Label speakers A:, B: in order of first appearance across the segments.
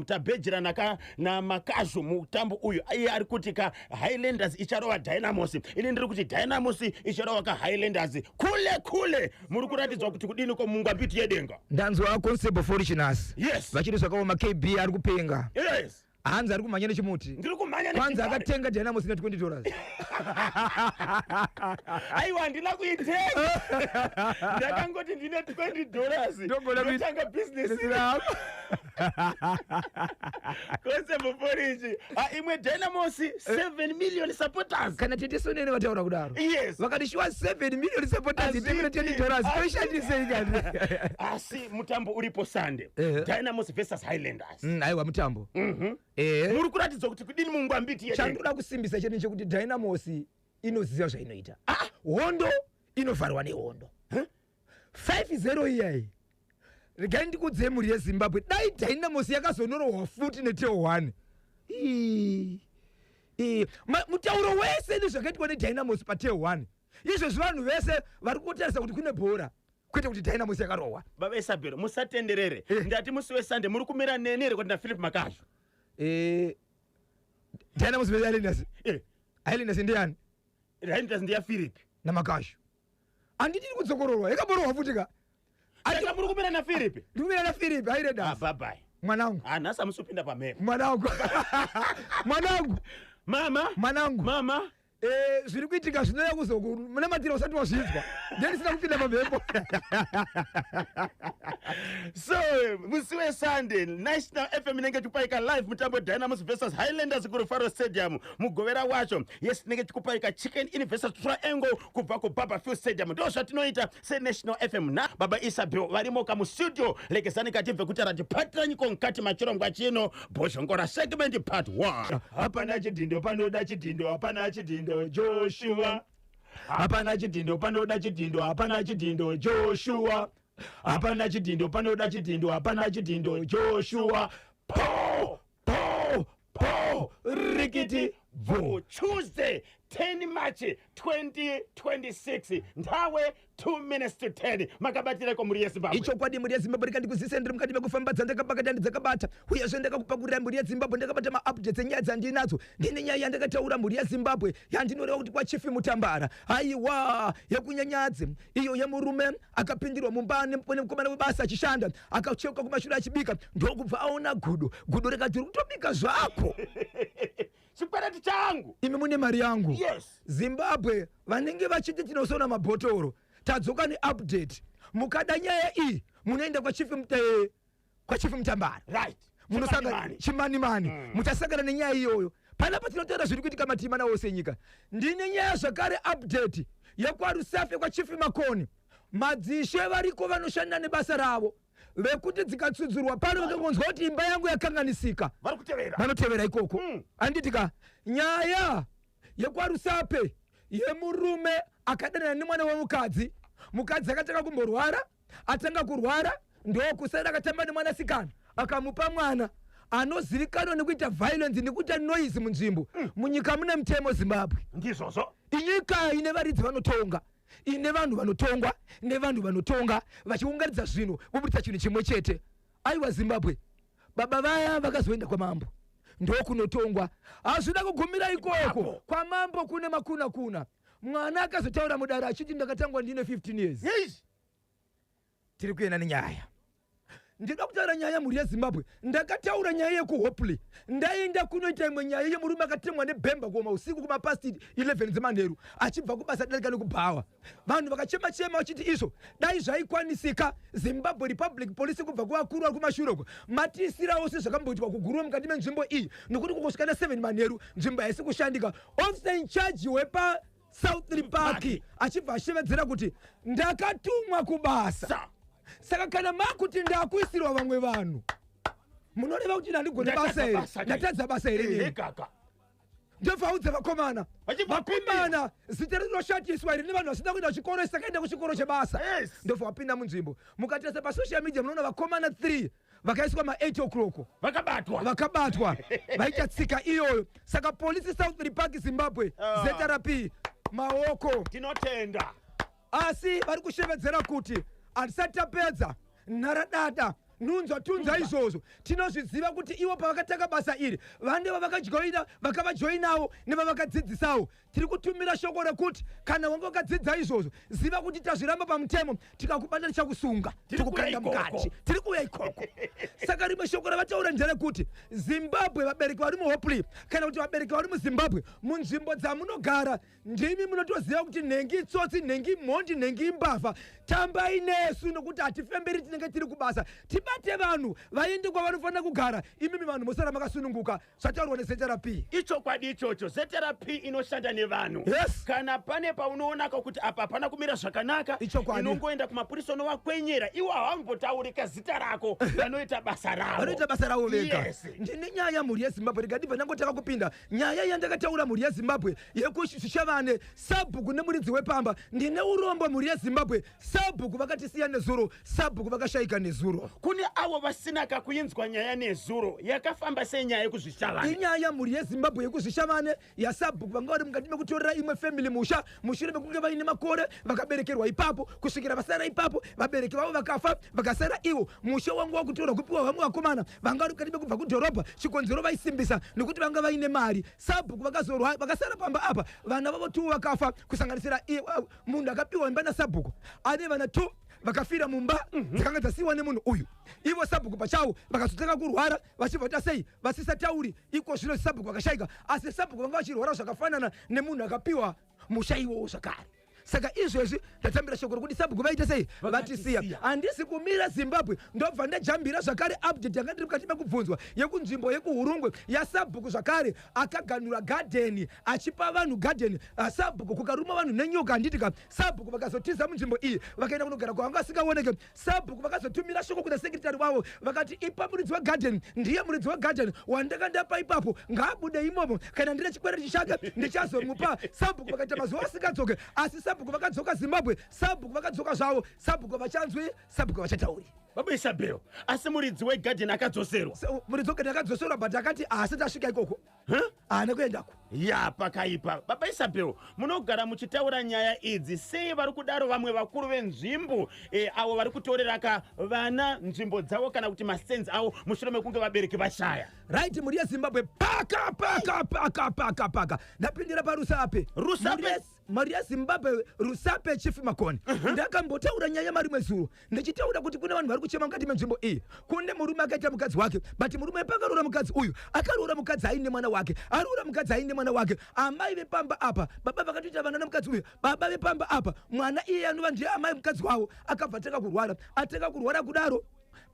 A: Tabhejerana ka naMakazhu mutambo uyu. Iye ari kuti ka Highlanders icharova Dynamos, ini ndiri kuti Dynamos icharova ka Highlanders. Kule kule, muri kuratidzwa kuti kudini ko mungwambiti yedenga?
B: Ndanzwa Constable Fortunas vachiti zvakaoma, KB ari kupenga. Hanzi ari kumhanya nechimuti.
A: Ndiri kumhanya
B: Kwanzi
A: nechibare.
B: Akatenga Dynamos ne$20.
A: Aiwa, handina kuitenga, ndakangoti ndine $20.
B: Ndogona
A: Ndotanga business. Constable Porridge. Ah, imwe Dynamos 7 million supporters.
B: Kana tete Sonene vataura kudaro, vakati shuwa, 7 million supporters itengere $20, toishandisei kani?
A: Asi mutambo uripo Sunday, Dynamos versus Highlanders.
B: Aiwa, mutambo.
A: Muri kuratidza kuti kudini mungwambiti yedenga?
B: Chandoda kusimbisa chete chekuti Dynamos inoziva zvainoita. Hondo inovharwa nehondo. 5-0 iyayi, regai ndikudzei, mhuri yeZimbabwe, dai Dynamos yakazonorohwa futi neTel 1. Mutauro wese nezvakaitwa neDynamos paTel 1 izvezvi, vanhu vese vari kutarisa kuti kune bhora, kwete kuti Dynamos yakarohwa.
A: Baba Isabel, musatenderere. Ndati musi weSunday muri kumira neni here kuti naPhilip Makazhu?
B: Dynamos vs Highlanders. Highlanders ndiani?
A: Highlanders ndeyaPhilip.
B: NaMakashu. Handiti iri kudzokororwa, yakamborohwa futi ka.
A: Saka muri kumira naPhilip?
B: Ndikumira naPhilip Highlanders.
A: Ah, bye.
B: Mwanangu.
A: Ah, nhasi hamusi kupinda pamhepo.
B: Mwanangu, mwanangu.
A: Mama.
B: Mwanangu.
A: Mama.
B: Zviri kuitika zvinouya kuzokunamatira usati wazvinzwa, ndendisina kupinda pamhepo.
A: So musi weSunday, National FM inenge ichikupaika live mutambo Dynamos versus Highlanders kuRufaro Stadium. Mugovera wacho, yes, tinenge tichikupaika Chicken Inn versus Triangle kubva kuBarbourfields Stadium. Ndo zvatinoita seNational FM na Baba Isabel varimo kamustudio. Lekezani katibve kuti ratipatiranyi mukati machirongwa chino, Bhozhongora segment part 1.
B: Hapana chidhindo panoda chidhindo, hapana chidhindo, Joshua. Hapana chidhindo panoda chidhindo, hapana chidhindo, Joshua. Hapana chidhindo panoda chidhindo, hapana chidhindo, Joshua. Po po po, rikiti bvu.
A: Tuesday, 10 March 2026, nthawe 2 minutes to 10. Makabatireko, mhuri yeZimbabwe?
B: Ichokwadi, mhuri yeZimbabwe, rikandikuzise ndiri mukati mekufambadza, ndakapakata ndidzakabata, uyezve ndakakupakurira, mhuri yeZimbabwe. Ndakabata maupdates enyaya dzandinadzo. Ndine nyaya yandakataura, mhuri yeZimbabwe, yandinoreva kuti kwaChief Mutambara, aiwa, yekunyanyadzi iyo, yemurume akapindirwa mumba nemukomana webasa achishanda, akacheuka kumashure achibika, ndokubva aona gudo. Gudo rikati, "Uri kutobika zvako
A: chikwereti changu."
B: Imi mune mari yangu. Zimbabwe, vanenge vachiti tinosona mabhotoro, tadzoka neupdate. Mukada nyaya iyi, munoenda kwaChief Mutambara. Munosangana
A: Chimanimani.
B: Chimanimani. Muchasangana nenyaya iyoyo. Panapa tinotaura zviri kuitika matimana ose enyika. Ndine nyaya zvakare, update yekwaRusape, kwaChief Makoni. Madzishe variko vanoshanda nebasa ravo, vekuti dzikatsudzurwa pano, vakangonzwa kuti imba yangu yakanganisika,
A: vari kutevera.
B: Vanotevera ikoko. Handiti ka nyaya yekwaRusape yemurume akadanana nemwana wemukadzi, mukadzi akatanga kumborwara, atanga kurwara ndokusara akatamba nemwanasikana, akamupa mwana anozivikanwa nekuita violence nekuita noise munzvimbo. Munyika mune mutemo, Zimbabwe.
A: Ndizvozvo.
B: Inyika ine varidzi vanotonga, ine vanhu vanotongwa nevanhu vanotonga, vachiunganidza zvinhu vobudisa chinhu chimwe chete. Aiwa, Zimbabwe, baba vaya vakazoenda kwamambo ndokunotongwa. Hazvina kugumira ikoko.
A: Ipapo.
B: Kwamambo kune makuna kuna. Mwana akazotaura mudare achiti, "Ndakatangwa ndine 15 years." Tiri kuenda nenyaya. Ndinoda kutaura nyaya, mhuri yeZimbabwe. Ndakataura nyaya yekuHopley. Ndaenda kunoita imwe nyaya yemurume akatemwa nebhemba kuoma usiku kumapast 11 dzemanheru achibva kubasa, darika nekubhawa. Vanhu vakachema chema vachiti izvo dai zvaikwanisika, Zimbabwe Republic Police, kubva kuvakuru vari kumashure uko, matiisirawo sezvakamboitwa kuGuruve mukati menzvimbo iyi, nokuti kungosvika na7 manheru nzvimbo haisi kushandika. Officer in charge wepa South Park achibva ashevedzera kuti, "Ndakatumwa kubasa." Saka kana makuti ndakuisirwa vamwe vanhu, munoreva kuti ndandigone basa
A: Ndatadza
B: here?
A: basa nei?
B: Ndatadza basa here nini?
A: Kaka.
B: Ndobvaudza vakomana.
A: Vachibva.
B: Vakomana, zita rinoshatiswa iri nevanhu vasina kuenda kuchikoro, sakaenda kuchikoro chebasa. Ndobva wapinda munzvimbo. Mukatarisa pasocial media, munoona vakomana 3 vakaiswa ma8 o'clock.
A: Vakabatwa.
B: Vakabatwa vaita tsika iyoyo. Saka polisi South Park, Zimbabwe, ZRP, maoko.
A: Tinotenda.
B: Asi vari kushevedzera kuti hatisati tapedza nharadada. Nunzwa tunzwa izvozvo. Tinozviziva kuti ivo pavakatanga basa iri, vane vavakajoina, vakavajoinawo nevavakadzidzisawo. Tiri kutumira shoko rekuti kana wanga wakadzidza izvozvo, ziva kuti tazviramba pamutemo. Tikakubata tichakusunga, tikukanda mukati. Tiri kuuya ikoko. Saka rimwe shoko ravataura nderekuti Zimbabwe, vabereki vari muHopley kana kuti vabereki vari muZimbabwe, munzvimbo dzamunogara, ndimi munotoziva kuti nhengi itsotsi, nhengi mhondi, nhengi imbavha. Tambai nesu nokuti hatifemberi, tinenge tiri kubasa. Tibate vanhu vaende kwavanofanira kugara, imimi vanhu mosara makasununguka. Zvataurwa neZRP.
A: Ichokwadi ichocho. ZRP inoshanda nevanhu. Kana pane paunoonaka kuti apa hapana kumira zvakanaka,
B: Ichokwadi.
A: inongoenda kumapurisa, unovakwenyera. Iwo havambotaurika zita rako, vanoita basa ravo.
B: Vanoita basa ravo vega. Ndine nyaya, mhuri yeZimbabwe. Rega ndangotanga kupinda nyaya yandakataura, mhuri yeZimbabwe, yekuZvishavane, sabhuku nemuridzi wepamba. Ndine urombo, mhuri yeZimbabwe, sabhuku vakatisiya nezuro, sabhuku vakashayika nezuro.
A: Kune avo vasina kakuinzwa nyaya nezuro, yakafamba senyaya yekuZvishavane?
B: Inyaya, mhuri yeZimbabwe, yekuZvishavane, yasabhuku vanga vari mukati mekutorera imwe family musha mushure mekunge vaine makore vakaberekerwa ipapo, kusvikira vasara ipapo. Vabereki vavo vakafa, vakasara ivo. Musha wanga wakutorwa kupiwa vamwe vakomana vanga vari mukati mekubva kudhorobha. Chikonzero vaisimbisa nekuti vanga vaine mari. Sabhuku vakazorwa, vakasara pamba apa. Vana vavo two vakafa, kusanganisira munhu akapiwa imba nasabhuku ane vana two vakafira mumba dzakanga dzasiyiwa nemunhu uyu. Ivo sabhuku pachavo vakazotanga kurwara, vachibva ta sei vasisatauri. Iko zvino sabhuku vakashayika, asi sabhuku vanga vachirwara zvakafanana nemunhu akapiwa musha iwowo zvakare. Saka izvezvi ndatambira shoko rokuti sabhuku vaita sei? Vatisiya. Handisi kumira, Zimbabwe. Ndobva ndajambira zvakare update yanga ndiri mukati mekubvunzwa yekunzvimbo yekuHurungwe, yasabhuku zvakare akaganura gadheni achipa vanhu gadheni. Sabhuku kukaruma vanhu nenyoka, handiti ka? Sabhuku vakazotiza munzvimbo iyi, vakaenda kunogara kwavanga vasingaoneke. Sabhuku vakazotumira shoko kuna secretary wavo, vakati, "Ipa muridzi wegadheni, ndiye muridzi wegadheni wandanga ndapa ipapo, ngaabude imomo. Kana ndine chikwereti chake ndichazomupa." Sabhuku vakaita mazuva vasingadzoke, asi sabhuku vakadzoka. Zimbabwe, sabhuku vakadzoka zvavo. Sabhuku vachanzwi, sabhuku vachatauri.
A: Baba Isabel, asi muridzi wegadheni akadzoserwa?
B: Muridzi wegadheni akadzoserwa, but akati haasati asvika ikoko.
A: Huh?
B: Haana kuendako.
A: Ya, pakaipa. Baba Isabel, munogara muchitaura nyaya idzi. Sei vari kudaro vamwe vakuru venzvimbo avo vari kutoreraka vana nzvimbo dzavo kana kuti masenzi avo mushure mekunge vabereki vashaya?
B: Right, mhuri yeZimbabwe, paka paka paka paka paka ndapindira paRusape.
A: Rusape.
B: Mhuri yeZimbabwe, Rusape, Chief Makoni. Ndakambotaura nyaya marimwe zuro ndichitaura kuti kune vanhu vari kuchema mukati menzvimbo iyi. Kune murume akaita mukadzi wake, but murume pakaroora mukadzi uyu, akaroora mukadzi aine mwana wake. Aroora mukadzi aine mwana wake, amai vepamba apa, baba vakatoita vana nemukadzi uyu. Baba vepamba apa, mwana iye anova ndiye amai mukadzi wavo, akabva atanga kurwara. Atanga kurwara kudaro,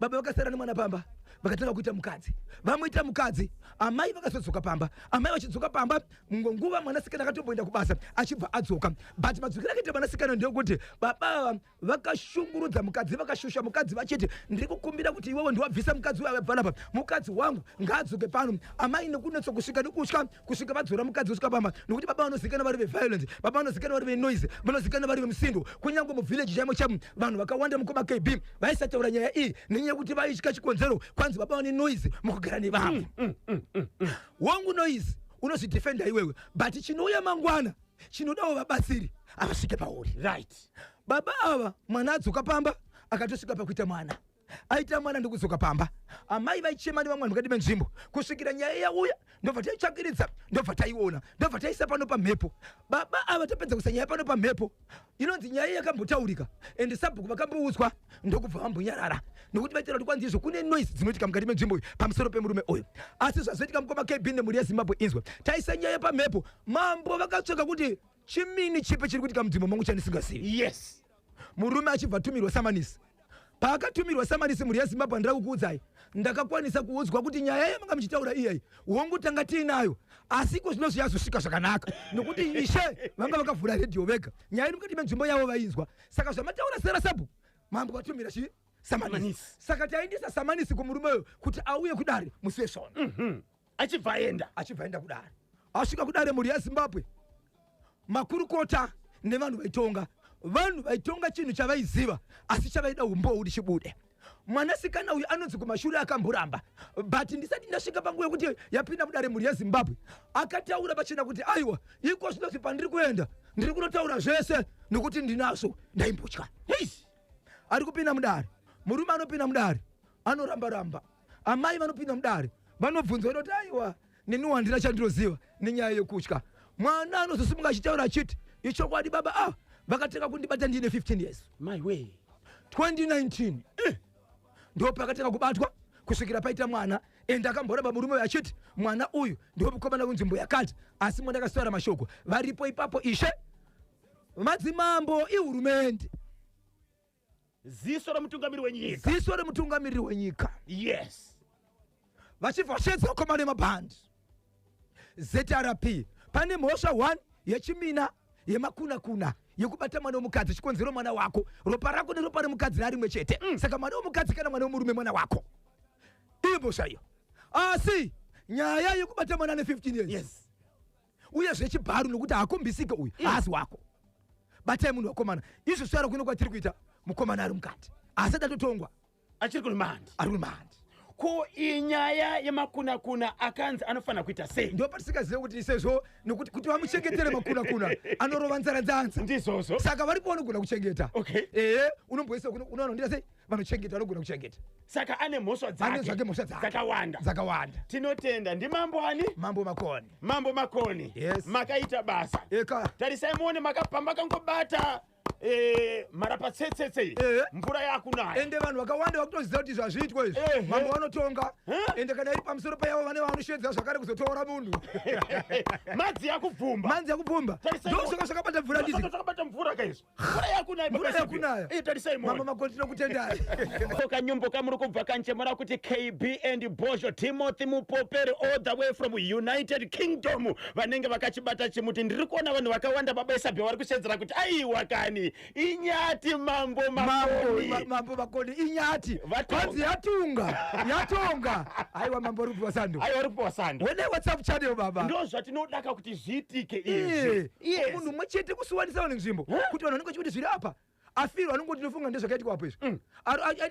B: baba vakasara nemwana pamba, vakatanga kuita mukadzi. Vamuita mukadzi, amai vakazodzoka pamba. Amai vachidzoka pamba, nguva mwanasikana akatomboenda kubasa, achibva adzoka, but madzokero akaita mwanasikana ndeyekuti baba ava vakashungurudza mukadzi, vakashusha mukadzi vachiti, "Ndiri kukumbira kuti iwewe ndiwabvisa mukadzi uyo panapa, mukadzi wangu ngaadzoke pano." Amai nekunetsa kusvika nekutya, kusvika vadzora mukadzi kusvika pamba, nekuti baba vanozikanwa vari veviolence, baba vanozikanwa vari venoise, vanozikanwa vari vemusindo. Kunyange muvillage chaimo chaimo, vanhu vakawanda, mukoma KB, vaisataura nyaya iyi nenyaya yekuti vaitya. Chikonzero, kwanzi baba vane noise mukugara nevamwe. Wangu noise unozvidefenda iwewe, but chinouya mangwana chinodawo vabatsiri havasvike pauri. Baba ava, mwana adzoka pamba, akatosvika pakuita mwana. Aita mwana ndokudzoka pamba, amai vaichema nevamwe vanhu mukati menzvimbo kusvikira nyaya yauya. Ndobva taitsvakiridza, ndobva taiona, ndobva taisa pano pamhepo. Baba ava, tapedza kuisa nyaya pano pamhepo, inonzi nyaya yakambotaurika ende sabhuku vakamboudzwa, ndokubva vambonyarara nokuti vaitaura kuti kwanzi izvo kune noise dzinoitika mukati menzvimbo iyi pamusoro pemurume uyu. Asi zvazoitika, mukoma KB nemhuri yeZimbabwe, inzwa, taisa nyaya pamhepo, mambo vakatsvaka kuti chimini chipe chiri kuitika munzvimbo mangu chandisingazivi. Murume achibva atumirwa samanisi. Paakatumirwa samanisi, mhuri yeZimbabwe, handira kukuudzai, ndakakwanisa kuudzwa kuti nyaya yamanga muchitaura iyai, hongu, tanga tiinayo, asi iko zvino zviyazosvika zvakanaka nokuti ishe vanga vakavhura redhiyo vega, nyaya iri mukati menzvimbo yavo vainzwa. Saka zvamataura sera sabhuku, mambo vatumira chi samanisi.
A: Samanisi.
B: Saka taindisa samanisi kumurume uyo kuti auye kudare musi wesvondo.
A: Achibva aenda.
B: Achibva aenda kudare. Asvika kudare, mhuri yeZimbabwe, makurukota nevanhu vaitonga, vanhu vaitonga chinhu chavaiziva, asi chavaida umbowo kuti chibude. Mwanasikana uyu anonzi kumashure akamboramba, but ndisati ndasvika panguva yekuti yapinda mudare, mhuri yeZimbabwe, akataura pachena kuti, "Aiwa, iko zvinozvi pandiri kuenda, ndiri kunotaura zvese nokuti ndinazvo, ndaimbotya."
A: Heish.
B: Ari kupinda mudare, murume anopinda mudare. Anoramba ramba. Amai vanopinda mudare, vanobvunzwa, vanoti aiwa, neniwo handina chandinoziva nenyaya yekutya. Mwana anozosimuka achitaura achiti ichokwadi baba ava vakatanga kundibata ndiine 15 years.
A: My way.
B: 2019 ndo pakatanga kubatwa kusvikira paita mwana. Ende akamboramba murume uyu achiti mwana uyu ndiwo mukomana wenzvimbo yakati, asi mwana akasitaura mashoko varipo ipapo. Ishe madzimambo ihurumende.
A: Ziso romutungamiri wenyika.
B: Ziso remutungamiriri wenyika. Vachibva vashedza vakomana nemabhandi ZRP. Pane mhosva 1 yechimina yemakunakuna yekubata mwana womukadzi, chikonzero mwana wako, ropa rako neropa remukadzi rarimwe chete. Saka mwana womukadzi kana mwana womurume mwana wako, iyo mhosva iyo. Asi nyaya yekubata mwana ne15 years uye zvechibharu, nokuti hakumbisike uyu, haasi wako, batai munhu wakomana. Izvo svara kuno kwatiri kuita, mukomana ari mukati asi adatotongwa.
A: Achiri kuremand.
B: Ari kuremand.
A: Ko inyaya yemakunakuna akanzi anofanira kuita sei?
B: Ndo patisingazive kuti sezvo nokuti kuti vamuchengetere makunakuna anorova nzaranzanza.
A: Ndizvozvo.
B: Saka varipo vanogona kuchengeta. Ehe, unomboisa unovanondira sei, vanochengeta, vanogona kuchengeta.
A: Saka ane mhosva
B: Ane
A: dzake
B: zvake mhosva dzake
A: dzakawanda.
B: Dzakawanda.
A: Tinotenda. Ndimambo ani?
B: Mambo Makoni.
A: Mambo Makoni.
B: Yes.
A: Makaita basa.
B: Eka.
A: Tarisai muone, makangobata mharapatsetsetse, mvura yakunaya.
B: Ende vanhu vakawanda vakutoziva kuti zvazviitwa izvi. Mambo vanotonga. Ende kana iri pamusoro payavo, vane vanoshedza zvakare kuzotora munhu.
A: Madzi yakubvumba.
B: Manzi yakubvumba.
A: Tarisai
B: Ndo
A: muone.
B: zvaka zvakabata mvura ndizi.
A: Zvakabata mvura kaizvo, mvura yakunaya.
B: Mvura yakunaya.
A: Tarisai
B: Mambo
A: muone.
B: Makoni, tinokutendai.
A: Kanyumbo kamuri kubva kanchemora kuti KB and Bozho, Timothy Mupoperi all the way from United Kingdom, vanenge vakachibata chimuti. Ndiri kuona vanhu vakawanda, baba Isabel, vari kushedzera kuti aiwa kani, inyati Mambo
B: Mambo
A: Makoni.
B: Mambo Makoni inyati.
A: Vatonga.
B: Kwanzi yatunga, yatonga. Aiwa, mambo ari kupiwa sando.
A: Aiwa, uri kupiwa sando.
B: Wene WhatsApp channel, baba.
A: Ndo zvatinodaka kuti zviitike izvi.
B: Iye, munhu mumwe chete kusuwanisa vanhu nzvimbo, kuti vanhu vanenge vachikuti zviri apa, afirwa anongoti ndinofunga ndezvakaitika apo izvi.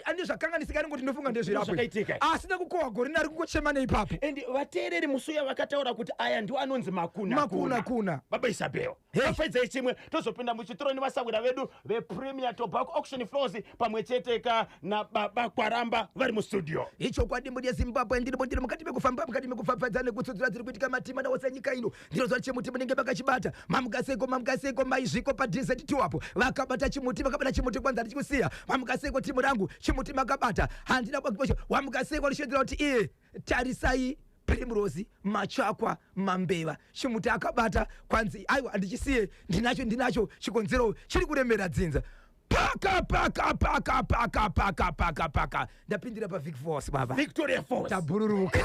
B: Ane zvakanganisika, anongoti ndinofunga ndezviri apo izvi.
A: Ndozvakaitika.
B: Asina kukohwa gore nari kungochema neipapo.
A: And vateereri, musuya vakataura kuti aya ndiwo anonzi makuna.
B: Makuna kuna.
A: Baba Isabel,
B: Hey.
A: vapfaidzai chimwe, tozopinda muchitoroni vasawira vedu vePremier Tobacco Auction Floors pamwe chete ka nababa Kwaramba vari mustudio.
B: Ichokwadi, mbudi yeZimbabwe, ndiripo, ndiri mukati mekufamba, mukati mekufafadza nekutsudzura dziri kuitika matima nawose enyika ino. Ndinozwa chimuti munenge makachibata. Mamugaseko, mamugaseko, maizviko paDZ2 apo vakabata chimuti, vakabata chimuti. Kwanza ndichikusiya, mamugaseko, timu rangu, chimuti makabata, handina. Wamugaseko richedzera kuti iye tarisai Primrose Machakwa Mambeva, chimuti akabata. Kwanzi aiwa, handichisiye, ndinacho, ndinacho chikonzero chiri kuremera dzinza. Paka paka paka paka paka paka paka, ndapindira paVic Force, baba.
A: Victoria Force.
B: Tabhururuka.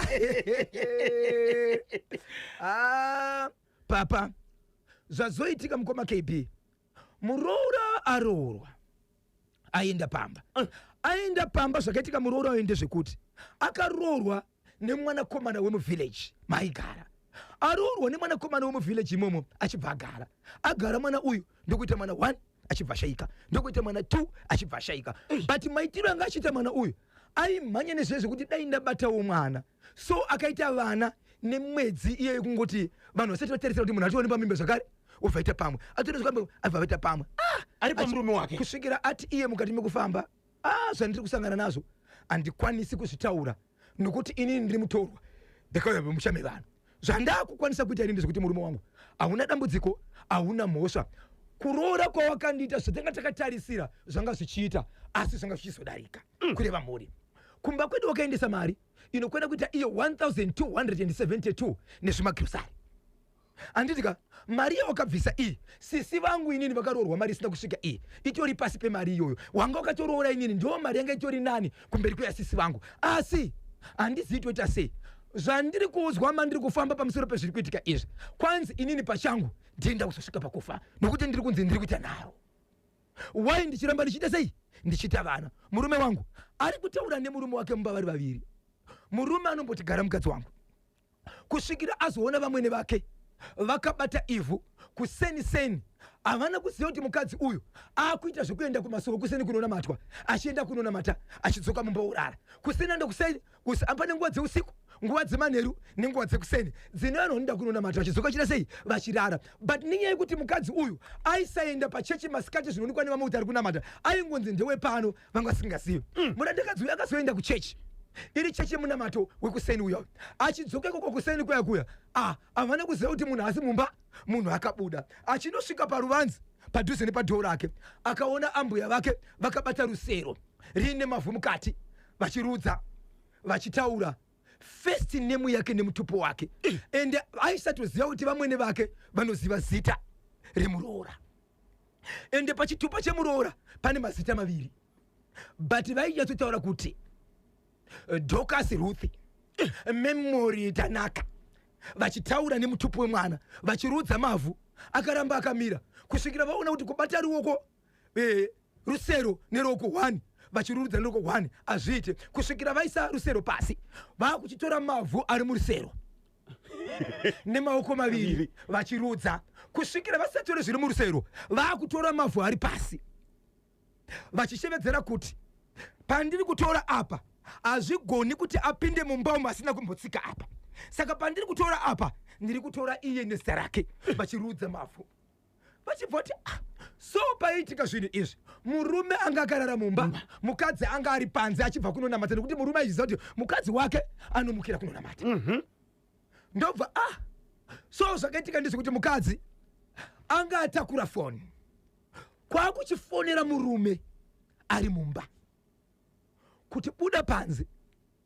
B: Ah, papa, zvazoitika, mukoma KB, muroora aroorwa, aenda pamba. Aenda pamba, zvakaitika muroora uyu ndezvekuti akaroorwa nemwanakomana wemuvillage maigara. Aroorwa nemwanakomana wemuvillage imomo, achibva agara. Agara, mwana uyu ndokuita mwana 1, achibva ashayika, ndokuita mwana 2, achibva ashayika. But maitiro anga achiita mwana uyu, aimhanya nezviye zvekuti dai ndabatawo mwana. So akaita vana nemwedzi iyeyo, kungoti vanhu vasati vatarisira kuti munhu atione pamimba zvakare, obva aita pamwe, atione zvakare, abva aita pamwe. Ah,
A: Ari pamurume wake.
B: Kusvikira ati iye mukati mekufamba, ah, zvandiri kusangana nazvo handikwanisi kuzvitaura, nokuti inini ndiri mutorwa, ndakauya mumusha mevanhu. Zvandakukwanisa kuita ini ndezvekuti murume wangu, hauna dambudziko, hauna mhosva. Kuroora kwawakandiita, zvatanga takatarisira zvanga zvichiita, asi zvanga zvichizodarika. Kureva mhuri kumba kwedu wakaendesa mari inokwana kuita iyo 1272 nezvimagirosari, handiti ka? Mari yawakabvisa iyi, sisi vangu inini vakaroorwa mari isina kusvika iyi, itori pasi pemari iyoyo. Wanga wakatoroora inini, ndo mari yanga itori nani kumberi kweyasisi vangu. Asi handizivi toita sei. Zvandiri kuudzwa mandiri kufamba pamusoro pezviri kuitika izvi, kwanzi inini pachangu ndienda kuzosvika pakufa, nokuti ndiri kunzi ndiri kuita nharo. Wai ndichiramba ndichiita sei, ndichiita vana? Murume wangu ari kutaura nemurume wake mumba vari vaviri. Murume anomboti gara mukadzi wangu, kusvikira azoona vamwene vake. Vakabata ivhu kuseni seni. Havana kuziva kuti mukadzi uyu akuita zvekuenda kumasowe kuseni kunonamatwa, achienda kunonamata, achidzoka mumba orara. Kuseni ando kuseni pane nguva dzeusiku, nguva dzemanheru nenguva dzekuseni dzine vanhu vanoenda kunonamata, vachidzoka chita sei, vachirara. But nenyaya yekuti mukadzi uyu aisaenda pachechi masikati zvinoonekwa nevamwe kuti ari kunamata, aingonzi ndewepano, vanga vasingazivi. Murandakadzi uyu akazoenda kuchechi, iri chechi yemunamato wekuseni uyo. Achidzoka ikoko kuseni kuya kuya, havana kuziva kuti munhu asi mumba, munhu akabuda. Achinosvika paruvanzi padhuze nepadhoo rake, akaona ambuya vake vakabata rusero riine mavhu mukati, vachirudza, vachitaura first name yake nemutupo wake. Ende aisatoziva kuti vamwene vake vanoziva zita remuroora. Ende pachitupa chemuroora pane mazita maviri, but vainyatsotaura kuti Dorcas Ruth Memory Tanaka, vachitaura nemutupo wemwana, vachirudza mavhu. Akaramba akamira kusvikira vaona kuti kubata ruoko rusero neruoko 1, vachirurudza neruoko 1, hazviite, kusvikira vaisa rusero pasi, vakuchitora mavhu ari murusero nemaoko maviri, vachirudza kusvikira vasatore zviri murusero, vakutora mavhu ari pasi, vachishevedzera kuti pandiri kutora apa hazvigoni kuti apinde mumba umu asina kumbotsika apa, saka pandiri kutora apa ndiri kutora iye nezita rake, vachirudza mavhu, vachibva kuti ah, so paiitika zvinhu izvi, murume anga akarara mumba, mukadzi anga ari panze achibva kunonamata, nekuti murume aiziva kuti mukadzi wake anomukira kunonamata. Ndobva so zvakaitika ndezvekuti mukadzi anga atakura foni, kwakuchifonera murume ari mumba kuti buda panze.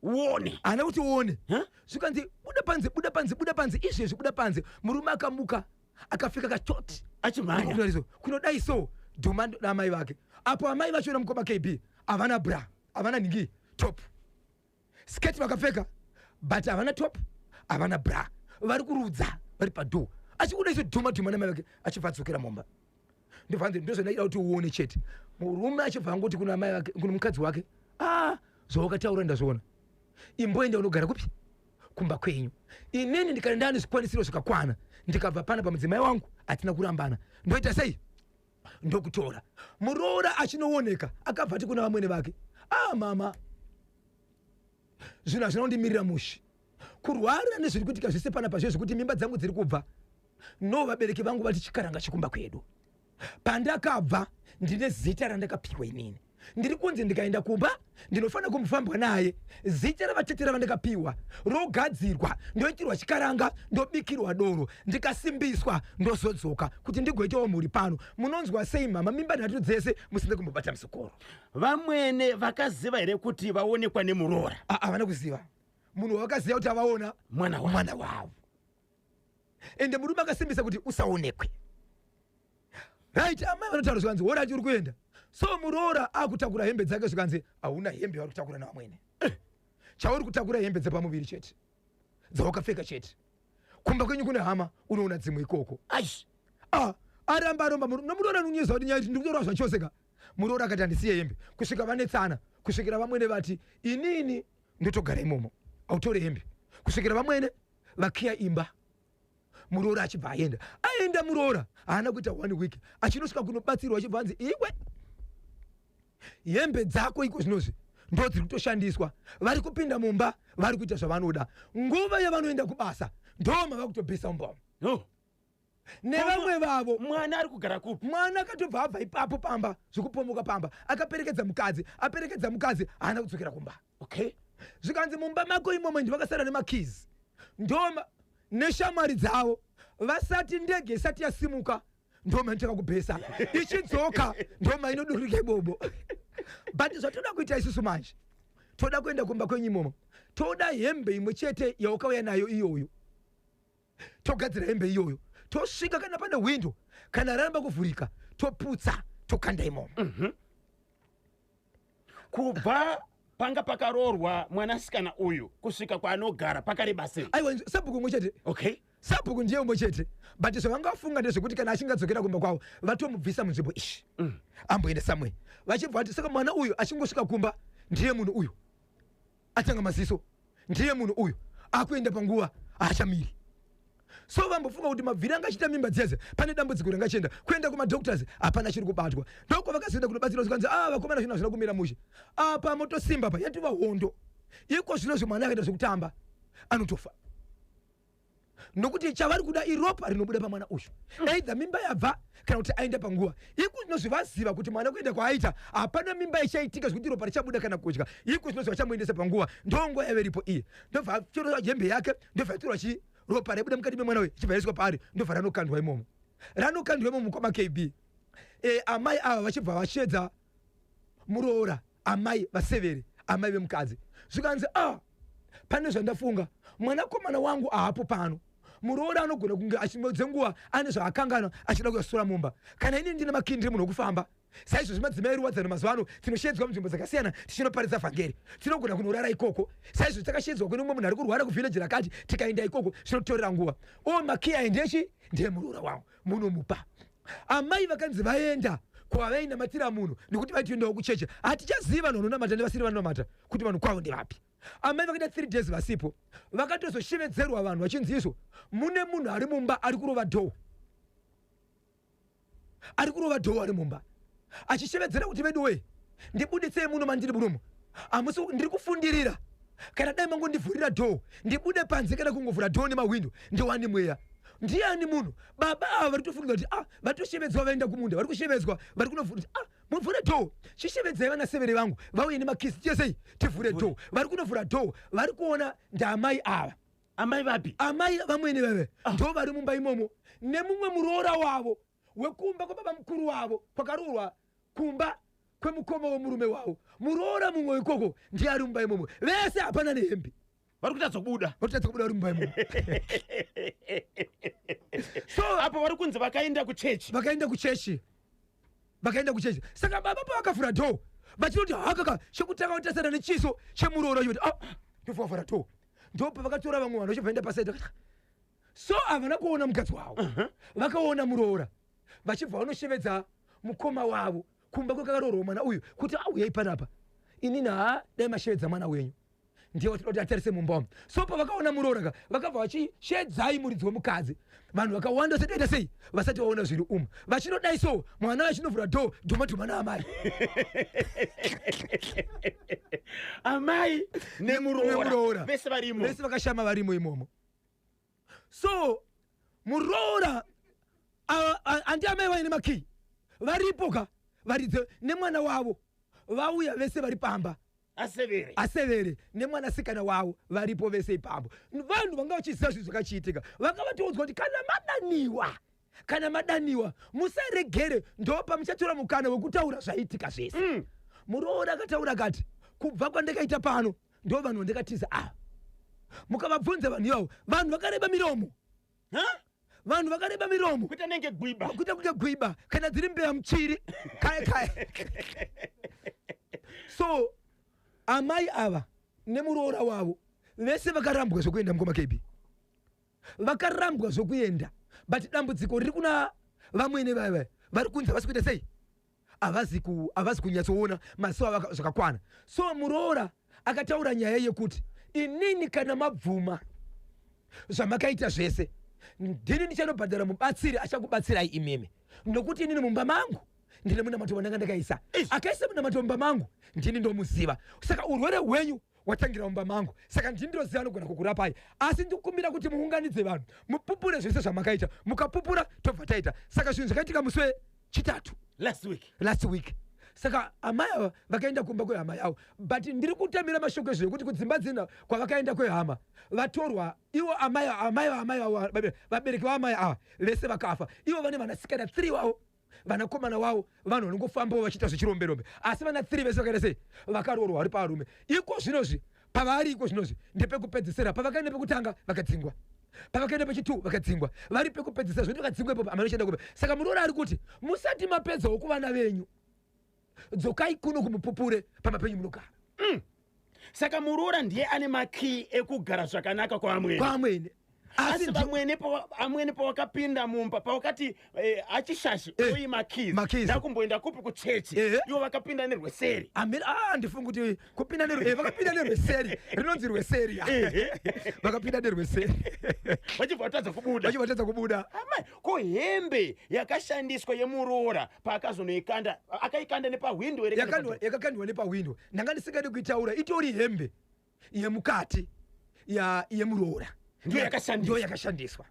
A: Uone.
B: Haana kuti uone.
A: Huh?
B: Zvikanzi buda panze, buda panze, buda panze izvezvi, buda panze. Murume akamuka, akapfeka kachoti.
A: Achimhanya.
B: Kunodai, kunodai so dhuma naamai vake. Apo amai vachiona mukoma KB havana bra, havana nhingi, top, sketi vakapfeka, but havana top, havana bra, vari kurudza vari padhoo. Achikuda iso dhuma dhuma namai vake, achibva adzokera mumba. Ndobva ndozvandaida kuti uone chete. Murume achibva angoti kuna amai vake, kuna mukadzi wake, a zvawakataura ndazviona, imboenda unogara kupi, kumba kwenyu. Inini ndikana ndane zvikwanisiro zvakakwana, ndikabva pana pamudzimai wangu, hatina kurambana, ndoita sei, ndokutora. Muroora achinooneka akabva ati kuna vamwene vake, a mama, zvinhu hazvina kundimirira mushe, kurwara nezviri kuitika zvese panapa zvezvo, kuti mimba dzangu dziri kubva no, vabereki vangu vati chikaranga chikumba kwedu pandakabva, ndine zita randakapiwa. Inini ndiri kunzi ndikaenda kumba ndinofanira kumufambwa naye, zita ravatete ravandakapiwa rogadzirwa, ndoitirwa chikaranga, ndobikirwa doro, ndikasimbiswa, ndozodzoka kuti ndigoitawo mhuri pano. Munonzwa sei mama, mimba nhatu dzese musina kumbobata musokoro?
A: Vamwene vakaziva here kuti vaonekwa nemuroora?
B: Havana kuziva. Munhu wavakaziva kuti avaona
A: mwana wavo.
B: Mwana wavo. Ende murume akasimbisa kuti usaonekwe. Right, amai vanotaura, zvikanzi alright, uri kuenda. So muroora akutakura hembe dzake, zvikanzi hauna hembe yauri kutakura navamwene. Chauri kutakura hembe dzepamuviri chete, dzawakapfeka chete. Kumba kwenyu kune hama, unoona dzimwe ikoko.
A: Aish.
B: Aramba aromba nomuroora anonyeza kuti nyaya ndiri kutorwa zvachose ka. Muroora akati handisiye hembe kusvika vanetsana, kusvikira vamwene vati inini ndotogara imomo, autore hembe, kusvikira vamwene vakiya imba. Muroora achibva aenda. Aenda muroora, haana kuita one week, achinosvika kunobatsirwa, achibva anzi iwe, hembe dzako iko zvinozvi ndo dziri kutoshandiswa, vari kupinda mumba, vari kuita zvavanoda. Nguva yavanoenda kubasa ndo mava kutobhesa mumba umu
A: No.
B: Nevamwe vavo.
A: Mwana ari kugara kupi?
B: Mwana akatobva abva ipapo pamba, zvekupomoka pamba, akaperekedza mukadzi. Aperekedza mukadzi, haana kudzokera kumba. Zvikanzi mumba mako imomo ndi vakasara nemakeys, ndoma neshamwari dzavo. Vasati ndege isati yasimuka, ndoma inotanga kubhesa, ichidzoka ndoma inodurika ibobo. But zvatoda kuita isusu manje, toda kuenda kumba kwenyu imomo, toda hembe imwe chete yaukauya nayo iyoyo, togadzira hembe iyoyo, tosvika kana pane hwindo, kana raramba kuvhurika, toputsa, tokanda imomo.
A: Kubva panga pakaroorwa mwanasikana uyu kusvika kwaanogara pakareba sei?
B: Aiwa, sabhuku umwe chete. Sabhuku ndiye umwe chete, but zvavangafunga ndezvekuti kana achingadzokera kumba kwavo, vatomubvisa munzvimbo ishi, amboenda somewhere. Vachibva vati saka mwana uyu achingosvika kumba, ndiye munhu uyu atanga maziso, ndiye munhu uyu akuenda panguva, haachamiri. So vambofunga kuti mabviri anga achiita mimba dzeze, pane dambudziko ringachienda. Kuenda kumadoctors, hapana chiri kubatwa. Ndoko vakazoenda kunobatsirwa, zvikanzi, "A, vakomana, zvinhu hazvina kumira mushe apa, motosimba pa yatova hondo iko zvinozvi. Mwana akaita zvekutamba anotofa, nokuti chavari kuda iropa rinobuda pamwana uyu, either mimba yabva kana kuti aenda panguva iko zvinozvi. Vaziva kuti mwana kuenda kwaaita hapana mimba ichaitika zvekuti ropa richabuda kana kudya. Iko zvinozvi vachamuendesa panguva, ndonguva yaveripo iye. Ndobva atorwa hembe yake, ndobva yatorwa chi ropa raibuda mukati memwana uyu, ichibva yaiswa paari, ndobva ranokandwa imomo, ranokandwa imomo mukoma KB. Amai ava vachibva vashedza muroora, amai vasevere, amai vemukadzi. Zvikanzi, "Ah, pane zvandafunga. Mwanakomana wangu haapo pano. Muroora anogona kunge achimwe dzenguva ane zvaakangana achida kuyasura mumba. Kana inini ndine makindiri munhu wekufamba saizvozvi, madzimai eruwadzano mazuva ano tinoshedzwa munzvimbo dzakasiyana tichinoparidza vhangeri, tinogona kunorara ikoko. Saizvozvi takashedzwa kune mumwe munhu ari kurwara kuvhileji rakati, tikaenda ikoko zvinotorera nguva. O, makiyi aya ndechi ndeyemuroora wangu, munomupa." Amai vakanzi vaenda kwavainamatira munhu, nekuti vaitoendawo kucheche. Hatichazivi vanhu vanonamata nevasiri vanonamata kuti vanhu kwavo ndevapi. Amai vakaita 3 days vasipo. Vakatozoshevedzerwa vanhu vachinzi, "Izvo mune munhu ari mumba ari kurova door, ari kurova door ari mumba achishevedzera kuti, 'Vedu wee, ndibuditsei muno mandiri munomu. Hamusi ndiri kufundirira. Kana dai mangondivhurira door ndibude panze, kana kungovhura door nemahwindo ndiwane mweya.' Ndiani munhu?" Baba ava vari kutofunga kuti, "Ah, vatoshevedzwa vaenda kumunda, vari kushevedzwa, vari kunovhura kuti, ah, muvhure door. Chishevedzai vanasevere vangu vauye nemakisi chesei tivhure door." Vari kunovhura door, vari kuona ndaamai ava.
A: Amai vapi?
B: Amai vamwene veve ndo vari mumba imomo nemumwe muroora wavo wekumba kwababa mukuru wavo, kwakaroorwa kumba kwemukoma wemurume wavo. Muroora mumwe ikoko ndiye ari mumba imomo. Vese hapana nehembe.
A: Vari kutadza kubuda.
B: Vari kutadza kubuda, vari mumba imomo.
A: So apo vari kunzi vakaenda kuchechi.
B: Vakaenda kuchechi, vakaenda kuchechi. Saka baba pavakavhura door vachinoti hakaka, chekutanga kutarisana nechiso chemuroora choti, "Ah," ndovavhura door, ndopavakatora vamwe vanhu vachibvaenda pasaidi. So havana kuona mukadzi wavo, vakaona muroora. Vachibva vanoshevedza mukoma wavo kumba kwekaroorwa mwana uyu kuti, "Auyai panapa. Inini ha, dai mashevedza mwana wenyu, ndiye watinoda kuti atarise mumba umu." So pavakaona muroora ka, vakabva vachishedzai muridzi wemukadzi. Vanhu vakawanda vasati vaita sei, vasati vaona zviri umu. Vachinodai so, mwana achinovhura door, dhuma dhuma naamai.
A: Amai nemuroora.
B: Nemuroora.
A: Vese varimo.
B: Vese vakashama varimo imomo. So muroora handi amai vaine makii varipo ka, varidze nemwana wavo vauya vese vari pamba.
A: Asevere.
B: Asevere nemwanasikana wavo varipo vese ipapo. Vanhu vanga vachiziva zvinhu zvakachiitika vanga vatoudzwa kuti kana madaniwa, kana madaniwa, musaregere, ndo pamuchatora mukana wekutaura zvaitika zvese. Muroora akataura akati, "Kubva kwandakaita pano, ndo vanhu vandakatiza ava. Mukavabvunza vanhu ivavo, vanhu vakareba miromo."
A: Ha?
B: Vanhu vakareba miromo.
A: Kuita nenge gwiba.
B: Kuita kunge gwiba kana dziri mbeya muchiri kaya kaya. So amai ava nemuroora wavo vese vakarambwa zvokuenda, mukoma KB, vakarambwa zvokuenda. But dambudziko riri kuna vamwene vava vari kunzi havasi kuita sei, havazi kunyatsoona maziso avo zvakakwana. So muroora akataura nyaya yekuti, "Inini kana mabvuma zvamakaita zvese, ndini ndichanobhadhara mubatsiri achakubatsirai imimi, nokuti inini mumba mangu ndine munamato wandanga ndakaisa. Akaisa munamato mumba mangu ndini ndomuziva. Saka urwere hwenyu watangira mumba mangu, saka ndini ndoziva anogona kukurapai. Asi ndikukumbira kuti muunganidze vanhu mupupure zvese zvamakaita. Mukapupura, tobva taita." Saka zvinhu zvakaitika musi wechitatu.
A: Last week.
B: Last week. Saka amai ava vakaenda kumba kwehama yavo, but ndiri kutamira mashoko ezvo ekuti kudzimba dzina kwavakaenda kwehama vatorwa ivo amai vaamai vavo, vabereki vaamai ava vese vakafa. Ivo vane vanasikana 3 wavo, vanakomana wavo vanhu vanongofambawo vachiita zvechiromberombe, asi vana 3 vese vakaita sei, vakaroorwa, vari pavarume iko zvinozvi. Pavari iko zvinozvi ndepekupedzisira. Pavakaenda pekutanga vakadzingwa, pavakaenda pechi2 vakadzingwa, vari pekupedzisira. Zvoti vakadzingwa ipopo, amai vachienda kupe? Saka muroora ari kuti, "Musati mapedzawo kuvana venyu, dzokai kuno kumupupure pamba penyu munogara."
A: Saka muroora ndiye ane makii ekugara zvakanaka kwamwene.
B: Kwamwene.
A: Asi vamwene amwene pawakapinda mumba, pawakati achishashi oyi makeys,
B: makeys.
A: Ndakumboenda kupi? Kuchechi. Ivo vakapinda nerweseri.
B: Amene, ah, ndifunga kuti kupinda vakapinda nerweseri, rinonzi rweseri, vakapinda nerweseri.
A: Vachibva vatadza kubuda.
B: Vachibva vatadza kubuda.
A: Amai, ko hembe yakashandiswa yemuroora, paakazonoikanda, akaikanda nepahwindo here kana
B: Yakakandwa nepahwindo. Ndanga ndisingadi kuitaura, itori hembe yemukati yemuroora.
A: Ndiyo yakashandiswa.
B: Ndiyo yakashandiswa.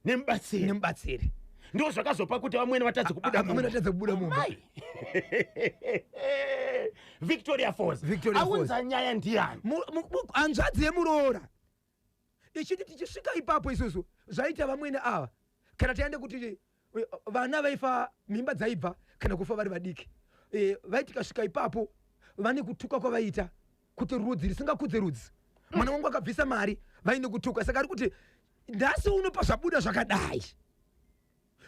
A: Nemubatsiri.
B: Nemubatsiri.
A: Ndo zvakazopa kuti vamwene vatadze kubuda
B: Amwene
A: mumba.
B: vatadze kubuda mumba.
A: Amai. Victoria Falls.
B: Victoria Falls.
A: Aunza nyaya ndiani?
B: Hanzvadzi yemuroora ichiti tichisvika ipapo isusu, zvaita vamwene ava, kana taende kuti vana vaifa, mimba dzaibva kana kufa vari vadiki. Vaiti tikasvika ipapo, vane kutuka kwavaita kuti rudzi risingakudze rudzi, mwana wangu akabvisa mari, vaine kutuka. Saka ari kuti nhasi uno pazvabuda zvakadai,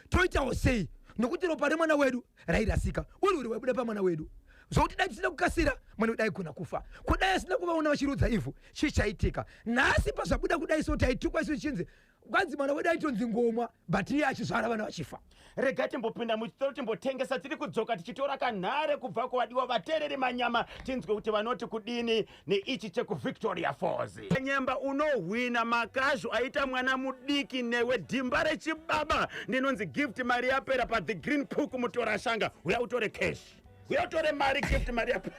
B: toitawo sei? Nokuti ropa remwana wedu rairasika, uri waibuda pamwana wedu, zvokuti dai tisina kukasira, mwana wedu aigona kufa. Kudai asina kuvaona vachirudza ivhu, chii chaitika? Nhasi pazvabuda kudai, so taitukwa isu, chinzi kwanzi mwana wedu aitonzi ngomwa, but iye achizvara vana vachifa.
A: Rega timbopinda muchitoro, timbotengesa. Tiri kudzoka tichitora kanhare kubva kuvadiwa vateereri manyama, tinzwe kuti vanoti kudini neichi chekuVictoria Falls. Nyemba unohwina makazhu aita mwana mudiki newe dhimba rechibaba. Ndinonzi Gift Mari Yapera paThe Green Cook Mutorashanga. Uya utore cash, uya utore mari. Gift Mari Yapera.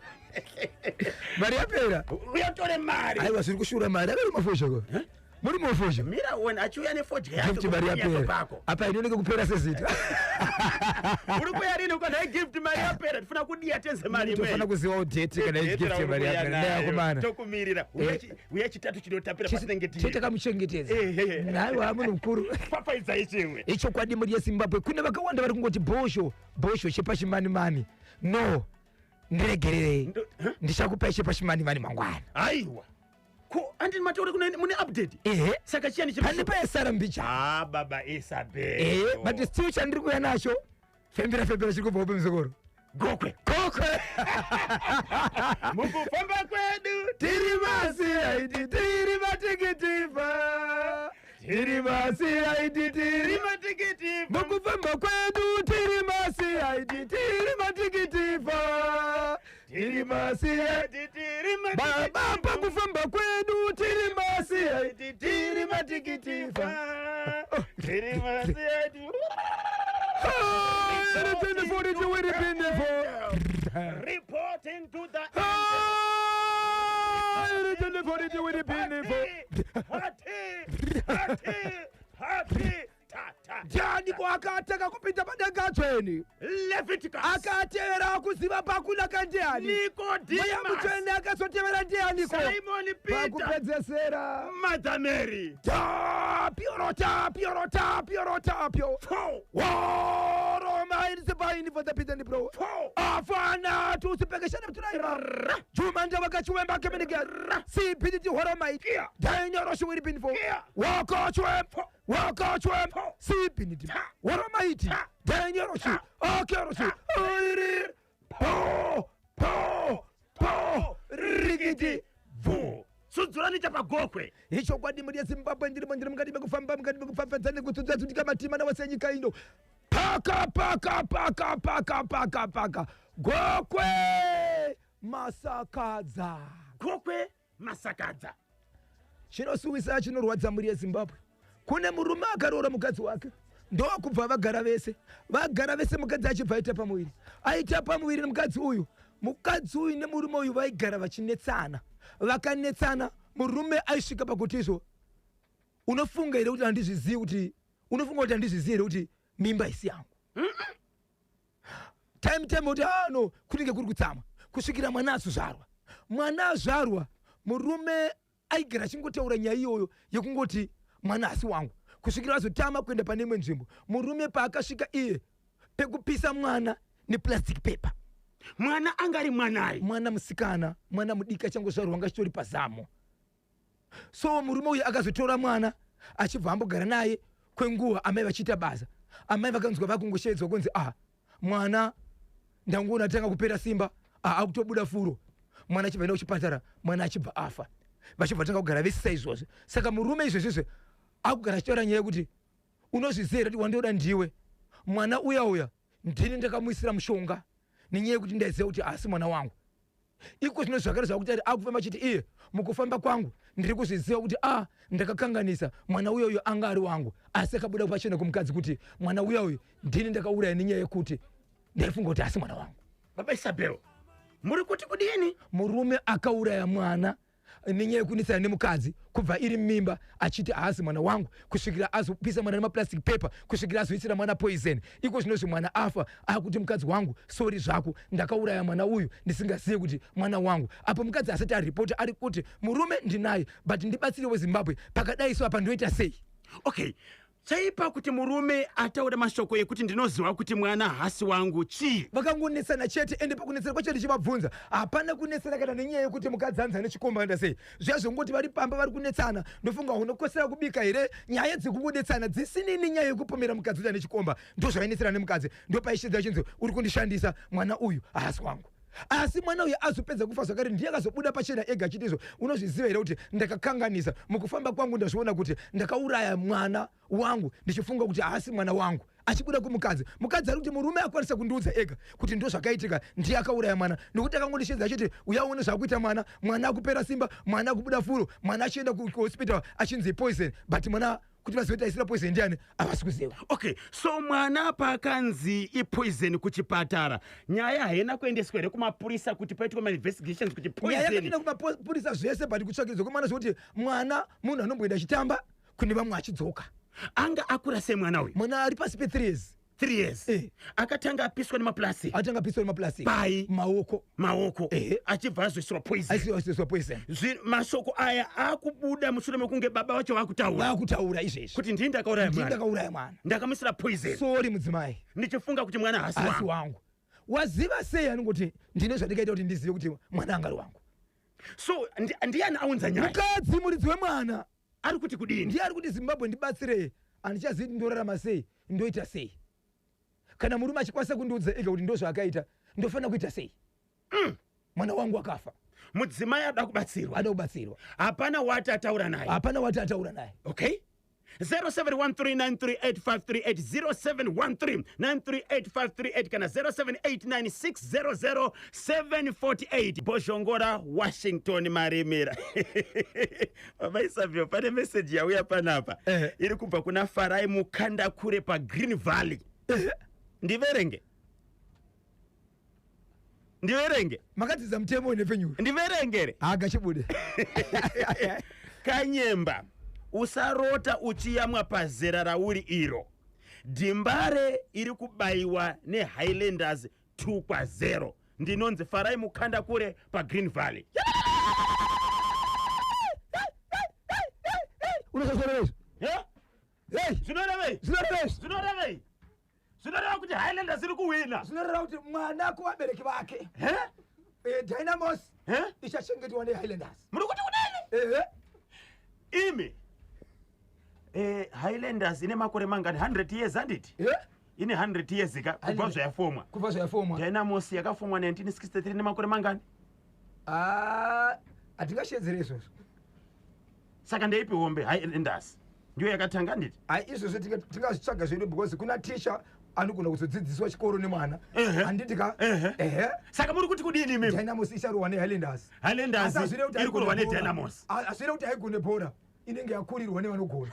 B: Mari Yapera.
A: Uya utore mari.
B: Aiwa, zviri kushura mari, akari mafosho ko, muri mafosho.
A: Mira uone achiuya nefodya yacho.
B: Gift Mari
A: kunyatso
B: Yapera.
A: pako.
B: Apa inoneke kupera sezita.
A: Uri kuya rini ukanhai Gift Mari Yapera? Tifuna kudiya tenze mari.
B: Tofana kuzivawo date kana Gift Mari Yapera ndayakumana.
A: Tokumirira. Uya Chitatu chinotapira patinenge
B: Chete
A: tiri.
B: takamuchengetedza. Nhaiwa, munhu mukuru.
A: Papaidzai chimwe.
B: Ichokwadi, mhuri yeZimbabwe, kune vakawanda vari kungoti bhosho, bhosho, chepachimanimani. No, ndiregererei.
A: Huh?
B: Ndichakupai chepachimanimani mangwana.
A: Aiwa, ko andini matauri kune mune update?
B: Ehe.
A: Saka chiyani?
B: Pane paesara mbicha.
A: Ah, baba Isabel.
B: Ehe, but still chandiri kuuya nacho, fembera fembera, chiri kubva upe muzukuru.
A: Gokwe.
B: Gokwe.
A: Mukufamba kwedu
B: Tiri masiaiti, tiri matikitiva, tiri masiaiti, tiri
A: matikiti.
B: Mukufamba kwedu tiri masiaiti, tiri matikitiva, tiri masiaiti.
A: Tiri.
B: Baba, pakufamba kwedu tiri masiaiti, tiri matikitiva.
A: Tiri masiaiti. Reporting to the party, party, party, ta ta.
B: Ndianiko akatanga kupinda padenga tsvene?
A: Leviticus.
B: Akatevera kuziva pakunaka ndiani? Mweya
A: Nicodemus.
B: Mutsvene akazotevera ndianiko?
A: Simon Peter.
B: Pakupedzesera.
A: Mother Mary.
B: Tapio, tapio, tapio, tapio.
A: Four.
B: Woro for the pita bro.
A: Four.
B: Afana tusipekeshane mturaima jumanja wakachiwemba kemenike sipititi horomai dainyoro pinfo wakachwem wakachwem sipiniti horomaiti dainyoroshi akeroshi oiri po po po rikiti.
A: Vu. Sudzurani chapagokwe.
B: Ichokwadi, mhuri yeZimbabwe, ndirimo, ndiri mukati mekufamba, mukati mekufambadza nekutsudza matima nawose enyika ino. Paka paka paka paka paka paka, Gokwe Masakadza.
A: Gokwe Masakadza.
B: Chinosuwisa, chinorwadza, mhuri yeZimbabwe, kune murume akaroora mukadzi wake, ndokubva vagara vese. Vagara vese, mukadzi achibva aita pamuviri. Aita pamuviri nemukadzi uyu, mukadzi uyu nemurume uyu vaigara vachinetsana. Vakanetsana, murume aisvika pakuti izvo, unofunga here kuti handizvizivi kuti, unofunga kuti handizvizivi here kuti mimba isi yangu? Time time kuti, ah no, kunenge kuri kutsamwa kusvikira mwana azozvarwa. Mwana azvarwa, murume aigara achingotaura nyaya iyoyo yekungoti mwana asi wangu, kusvikira azotama kuenda pane imwe nzvimbo. Murume paakasvika iye pekupisa mwana neplastic paper.
A: Mwana angari mwanai?
B: Mwana musikana, mwana mudiki achangozvarwa, anga achitori pazamo. So murume uyu akazotora mwana, achibva ambogara naye kwenguva, amai vachiita basa. Amai vakanzwa vakungoshedzwa kunzi, ah, mwana ndangoona atanga kupera simba, ah, akutobuda furo. Mwana achibva enda kuchipatara, mwana achibva afa. Vachibva tanga kugara vese saizvozvo. Saka murume izvezvizve Akugara achitaura nyaya yekuti unozviziva here kuti wandoda ndiwe mwana uya uya, ndini ndakamuisira mushonga nenyaya yekuti ndaiziva kuti haasi mwana wangu. Iko zvino zvakare zvakuti ari akufamba achiti iye, mukufamba kwangu ndiri kuzviziva kuti a ndakakanganisa, mwana uya uyo anga ari wangu. Asi akabuda pachena kumukadzi kuti mwana uya uyu ndini ndakauraya nenyaya yekuti ndaifunga kuti haasi mwana wangu.
A: Baba Isabel, muri kuti kudini?
B: Murume akauraya mwana nenyaya yekunetsana nemukadzi kubva iri mimba, achiti haasi mwana wangu, kusvikira azopisa mwana nemaplastic paper, kusvikira azoisira mwana poison. Iko zvinozvi mwana afa, akuti mukadzi wangu, sorry zvako, ndakauraya mwana uyu ndisingazivi kuti mwana wangu. Apo mukadzi asati aripota, ari kuti murume ndinaye, but ndibatsirewo Zimbabwe, pakadai so apa ndoita sei?
A: Okay, chaipa kuti murume ataure mashoko ekuti ndinoziva kuti mwana haasi wangu chii?
B: Vakangonetsana chete, ende pakunetsana kwacho ndichivabvunza, hapana kunetsana kana nenyaya yekuti mukadzi anzi ane chikomba sei. Zviya zvongoti vari pamba vari kunetsana, ndofunga unokosera kubika here, nyaya dzekungonetsana dzisinini nyaya yekupomera mukadzi kuti ane chikomba. Ndo zvainetsana nemukadzi, ndopaishedza achinzi uri kundishandisa, mwana uyu haasi wangu. Asi mwana uyu azopedza kufa zvakare, ndiye akazobuda pachena ega achiti izvo, unozviziva here kuti ndakakanganisa mukufamba kwangu, ndazviona kuti ndakauraya mwana wangu ndichifunga kuti haasi mwana wangu. Achibuda kumukadzi, mukadzi ari kuti murume akwanisa kundiudza ega kuti ndo zvakaitika, ndiye akauraya mwana, nokuti akangondishedza achiti uyaone zvakuita mwana, mwana akupera simba, mwana akubuda furo, mwana achienda kuhospital achinzi poison, but mwana kuti vazive kuti aisira poison ndiani havasi kuziva.
A: Okay, so mwana pakanzi ipoison kuchipatara, nyaya haina kuendeswa here kumapurisa kuti paitwe mainvestigations kuti
B: Nyaya
A: poison?
B: Yakatoenda kumapurisa zvese, but kutsvakirizwa kwemwana, zvekuti mwana munhu anomboenda achitamba kune vamwe achidzoka.
A: Anga akura sei mwana uyu?
B: Mwana ari pasi pe3 years.
A: 3 years?
B: Eh.
A: Akatanga apiswa nemaplastic?
B: Atanga apiswa nemaplastic.
A: Pai?
B: Maoko.
A: Maoko.
B: Ehe.
A: Achibva azoisirwa poison?
B: Aiswa poison.
A: Mashoko aya akubuda mushure mekunge baba vacho vakutaura
B: Vakutaura izvezvi
A: kuti ndini ndakauraya
B: ndini
A: mwana,
B: ndakauraya mwana,
A: ndakamuisira poison,
B: sorry mudzimai,
A: ndichifunga kuti mwana haasi
B: asi
A: wangu.
B: Wangu waziva sei? Anongoti ndine zvandikaita kuti ndizive kuti mwana anga ari wangu.
A: So ndiani aunza nyaya?
B: Mukadzi, muridzi wemwana.
A: Ari kuti kudini?
B: Ndiye ari kuti Zimbabwe ndibatsirei, handichazivi kuti ndorarama sei, ndoita sei. Kana murume achikwanisa kundiudza ega kuti ndo zvaakaita, ndofanira kuita sei? Mwana wangu akafa.
A: Mudzimai ada kubatsirwa.
B: Ada kubatsirwa.
A: Hapana wati ataura naye?
B: Hapana wati ataura naye.
A: Okay, 0713938538, 0713938538 kana 0789600748. Bhozhongora Washington Marimira. Baba Isabel, pane meseji yauya panapa. Iri kubva kuna Farai Mukandakure paGreen Valley. Ndiverenge, ndiverenge?
B: Makadzidza mutemo wenhepfenyuro.
A: Ndiverengere?
B: Haagachibude.
A: Kanyemba, usarota uchiyamwa pazera rauri iro. Dhimbare iri kubayiwa neHighlanders 2 kwa0. Ndinonzi Farai Mukanda kure paGreen Valley.
B: Unozozoreva izvo?
A: Yeah?
B: Hey!
A: Zvinorevei?
B: Zvinoreva izvo.
A: Zvinorevei? Zvinoreva kuti Highlanders iri kuwina?
B: Zvinoreva kuti mwana kuvabereki vake.
A: He?
B: Dynamos
A: He?
B: ichachengetwa neHighlanders.
A: Muri kuti kudini?
B: Ehe.
A: Imi, Highlanders ine makore mangani? 100 years, handiti? Ine 100 years ka kubva
B: Highlanders.
A: zvayafomwa.
B: Kubva zvayafomwa.
A: Dynamos yakafomwa 1963, nemakore mangani?
B: Ah, hatingashedzere izvozvo.
A: Saka ndeipi hombe? Highlanders ndiyo yakatanga, handiti?
B: Hai, izvozvo tingazvitsvaga zvedu, because kuna ticha anogona kuzodzidziswa chikoro nemwana. Handiti ka?
A: Ehe.
B: Ehe.
A: Saka muri kuti kudini imimi?
B: Dynamos icharohwa neHighlanders.
A: Highlanders
B: Asi hazvirevi kuti
A: iri kurwa
B: haigone bhora.
A: neDynamos.
B: Hazvirevi kuti haigone bhora, inenge yakurirwa nevanogona.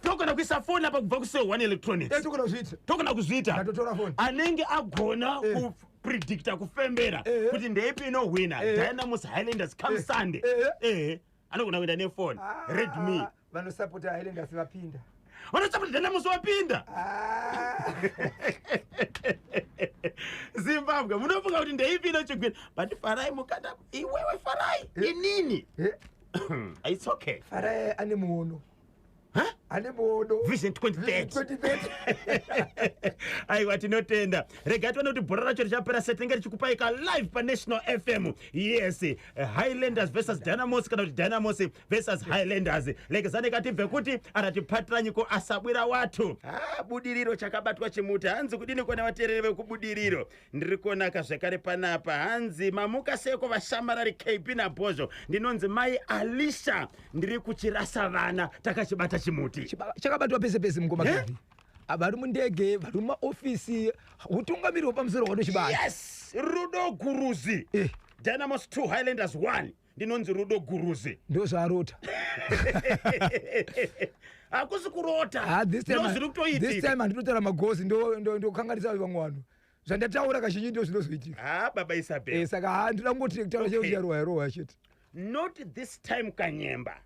A: Togona kuisa foni apa kubva kuSale One Electronics.
B: Togona kuzviita.
A: Togona kuzviita.
B: Ndatotora foni.
A: Anenge agona kupredicta, kufembera kuti ndeipi inohwina, Dynamos, Highlanders, come Sunday, ehe, anogona kuenda nefoni Redmi.
B: Ah, vanosapota Highlanders vapinda.
A: Vanosapota Dynamos vapinda.
B: Ah.
A: Zimbabwe, munofunga kuti ndeipi inochigwina? But Farai Mukanda, iwewe Farai, inini, it's okay.
B: Farai ane muono.
A: Huh?
B: Ane bodo.
A: Vision 2030.
B: 2030.
A: Aiwa, tinotenda. Regai tione kuti bhora racho richapera sei. Tinenge tichikupai ka live paNational FM. Yes, Highlanders versus Dynamos, kana kuti Dynamos versus Highlanders. Lekezane katibve kuti anatipatiranyiko asabwira watu. Ah, Budiriro chakabatwa chimuti. Hanzi kudini kona vateereri vekuBudiriro? Ndiri kuonaka zvekare panapa. Hanzi mamuka seko vashamarari KB naBhozho. Ndinonzi Mai Alisha, ndiri kuchirasa vana. Takachibata chimuti.
B: Chakabatwa pese pese, mukoma.
A: Eh?
B: KB. Vari mundege, vari mumaofisi, utungamiri hwepamusoro hwatochibata.
A: Yes, Rudo Guruzi. Dynamos 2, Highlanders 1. Ndinonzi Rudo Guruzi.
B: Ndo zvaarota.
A: Hakusi kurota.
B: Ah, this time
A: Ndo zviri
B: this
A: kutoitika.
B: time handitotaura magosi, ndokanganisa vamwe vanhu. Zvandataura kazhinji ndo zvinozoitika.
A: Ha, baba Isabel.
B: Saka ha, ndinoda kungoti kutaura cheucharohwa rohwa chete.
A: Not this time, Kanyemba.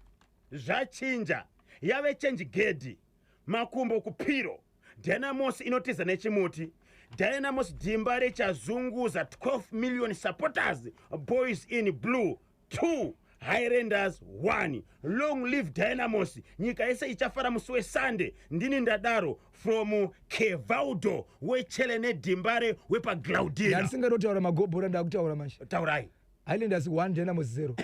A: Zvachinja, yave change gedi. Makumbo kupiro. Dynamos inotiza nechimuti. Dynamos dhimba rechazunguza 12 million supporters. Boys in blue 2, Highlanders 1. Long live Dynamos! Nyika yese ichafara musi weSunday. Ndini ndadaro, from Kevaudo wechele nedhimbare wepaGlaudina.
B: Ndandisingatotaura magobhora, ndakutaura manje.
A: Taurai.
B: Highlanders 1, Dynamos 0.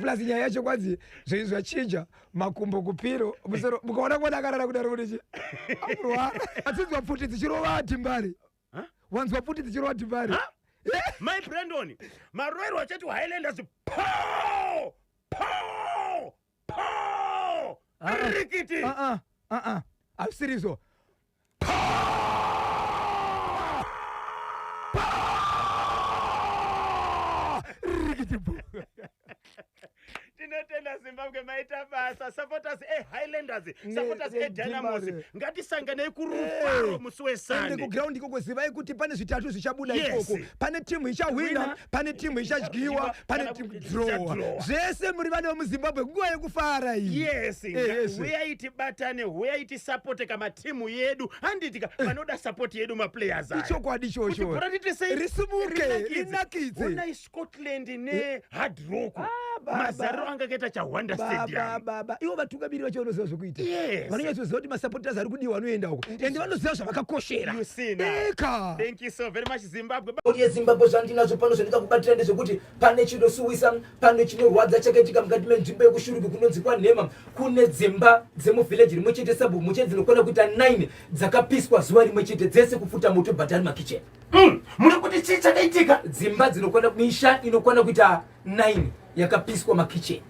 B: Plus nyaya yacho kwanzi zvinhu zvachinja, makumbo kupiro, musoro. Mukaona kuona akarara kudaro kuti chi akurwara. Atsinzwa pfuti dzichirova dhimbari.
A: Huh?
B: Wanzwa pfuti dzichirova dhimbari.
A: Huh? My Brandon, maroero achati Highlanders po po po
B: Ah, ah.
A: rikiti.
B: Ah, ah, ah, hazvisirizvo. Rikiti bu.
A: Tinotenda Zimbabwe, maita basa. Supporters eHighlanders, supporters eDynamos,
B: neDimbare.
A: ngatisanganei kuRufaro musi
B: Ende
A: weSunday.
B: Kugraundi ikoko, zivai kuti pane zvitatu zvichabuda
A: Yes.
B: ikoko. Pane timu ichahwina,
A: Wina.
B: pane timu ichadyiwa, pane
A: Kana
B: timu
A: kuti
B: draw.
A: ichadrowa.
B: Zvese muri vana vemuZimbabwe, nguva yekufara iyi.
A: Yes.
B: Yes.
A: Huyai tibatane, huyai tisapote kamatimu yedu, handitika? Vanoda sapoti yedu maplayers aya.
B: Ichokwadi
A: Kuti
B: ichocho.
A: bhora riite sei?
B: Risimuke, rinakidze.
A: Honai Scotland neHard Rock,
B: Baba.
A: mazariro anga akaita Chahwanda
B: Baba,
A: Stadium.
B: baba, ivo vatungamiri vacho vanoziva zvokuita. Vanonyatsoziva kuti masupporters ari kudiwa anoenda uko, ende vanoziva zvavakakoshera.
A: You see now.
B: Eka.
A: Thank you so very much, Zimbabwe.
B: Mhuri yeZimbabwe, zvandinazvo pano zvandikakubatira ndezvekuti pane chinosuwisa, pane chinorwadza chakaitika mukati menzvimbo yekuShurugwi kunonzi kwaNhema. Kune dzimba dzemuvhileji rimwe chete, sabhuku muchete, dzinokwana kuita 9 dzakapiswa zuva rimwe chete, dzese kufuta moto, bhatani makicheni.
A: Muri kuti chii chakaitika?
B: Dzimba dzinokwana, misha inokwana kuita 9 yakapiswa makicheni,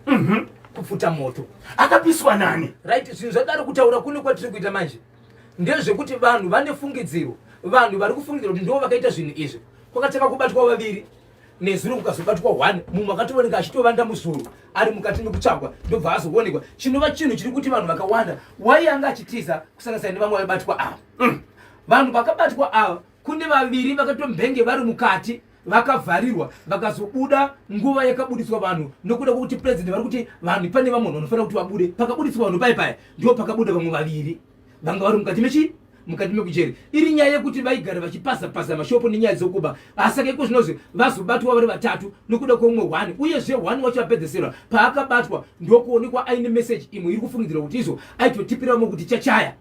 B: kupfuta moto.
A: Akapiswa nani?
B: Right, zvinhu zvadaro. Kutaura kuno kwatiri kuita manje ndezvekuti vanhu vane fungidziro, vanhu vari kufungidzira kuti ndo vakaita zvinhu izvi. Kwakatanga kubatwa vaviri nezuro, kukazobatwa 1. Mumwe akatooneka achitovanda muzuro, ari mukati mekutsvagwa, ndobva azoonekwa, chinova chinhu chiri kuti vanhu vakawanda wai anga achitiza, kusanganisira nevamwe vaibatwa ava. Vanhu vakabatwa ava, kune vaviri vakatombenge vari mukati vakavharirwa, vakazobuda nguva yakabudiswa vanhu nokuda kwokuti president vari kuti vanhu, pane vamwe vanhu vanofanira kuti vabude. Pakabudiswa vanhu pai paya, ndo pakabuda vamwe vaviri vanga vari mukati mechi mukati mekujeri. Iri nyaya yekuti vaigara vachipaza-paza mashopo nenyaya dzokuba. Asaka iko zvinozvi vazobatwa vari vatatu nokuda kweumwe one. Uyezve one wacho apedzeserwa paakabatwa ndokuonekwa aine meseji imwe iri kufungidzirwa kuti izvo aitotipira vamwe kuti chachaya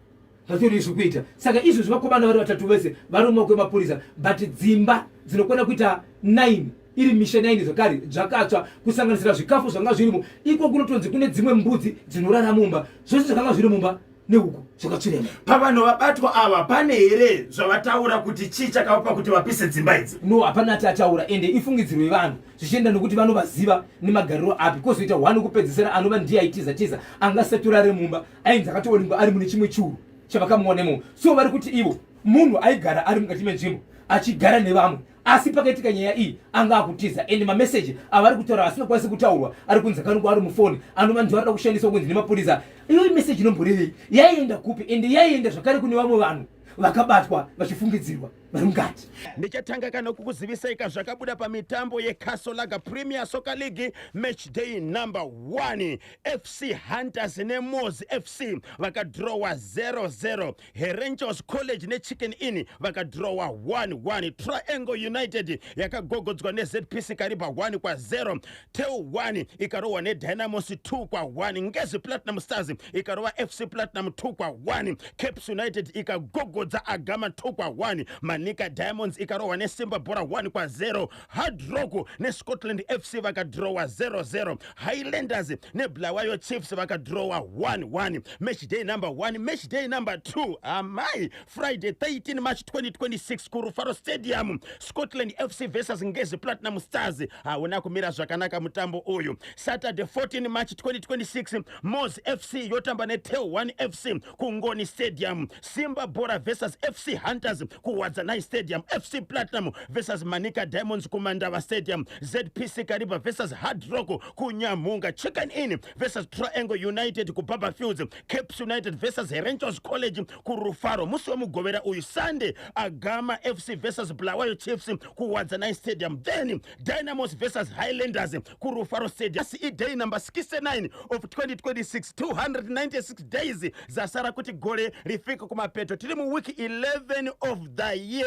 B: zvatori zvikuita. Saka izvozvi vakomana vari vatatu vese vari mumaoko emapurisa, but dzimba dzinokwana kuita 9, iri misha 9 zvakare zvakatsva, kusanganisira zvikafu zvanga zvirimo. Iko kunotonzi kune dzimwe mbudzi dzinorara mumba, zvose zvakanga zviri mumba neuku zvakatsviremo.
A: Pavanhu vabatwa ava, pane here zvavataura kuti chii chakavapa kuti vapise dzimba idzi?
B: No, hapana ati ataura, ende ifungidziro yevanhu zvichienda nokuti vanovaziva nemagariro api. Kwozoita one kupedzisira anova ndiye aitiza tiza, angasaturare mumba, ainzi akatoonekwa ari mune chimwe churu chavakamuona imomo. So vari kuti ivo munhu aigara ari mukati menzvimbo achigara nevamwe, asi pakaitika nyaya iyi anga akutiza. Ende mameseji avari kutaura asingakwanisi kutaurwa ari kunzi akanongwa ari mufoni, anova ndiwo arida kushandiswa kunzi nemapurisa. Iyo meseji inomborevei? Yaienda kupi? Ende yaienda zvakare kune vamwe vanhu vakabatwa vachifungidzirwa. Vari mukati.
A: Ndichatanga kana kukuzivisai ka zvakabuda pamitambo yeCastle Lager Premier Soccer League, match day number 1. FC Hunters neMoz FC vakadrowa 0-0. Herentals College neChicken Inn vakadrowa 1-1. Triangle United yakagogodzwa neZPC Kariba 1-0. TelOne ikarohwa neDynamos 2-1. Ngezi Platinum Stars ikarova FC Platinum 2-1. Caps United ikagogodza Agama 2-1. Manica Diamonds ikarohwa neSimba Bhora 1-0. Hard Rock neScotland FC vakadrowa 0-0. Highlanders neBulawayo Chiefs vakadrowa 1-1. Match day number 1. Match day number 2, amai, Friday 13 March 2026, kuRufaro Stadium, Scotland FC versus Ngezi Platinum Stars. Hauna kumira zvakanaka mutambo uyu. Saturday 14 March 2026, Moz FC yotamba neTelOne FC kuNgoni Stadium. Simba Bhora versus FC Hunters kuWadzanai Stadium. FC Platinum versus Manica Diamonds kuMandava Stadium. ZPC Kariba versus Hard Rock kuNyamhunga. Chicken Inn versus Triangle United kuBarbourfields. Caps United versus Herentals College kuRufaro. Musi wemugovera uyu, Sunday, Agama FC versus Bulawayo Chiefs kuWadzanai Stadium, then Dynamos versus Highlanders kuRufaro Stadium. Asi iday number 69 of 2026, 296 days zasara kuti gore rifike kumapeto. Tiri muweek 11 of the year.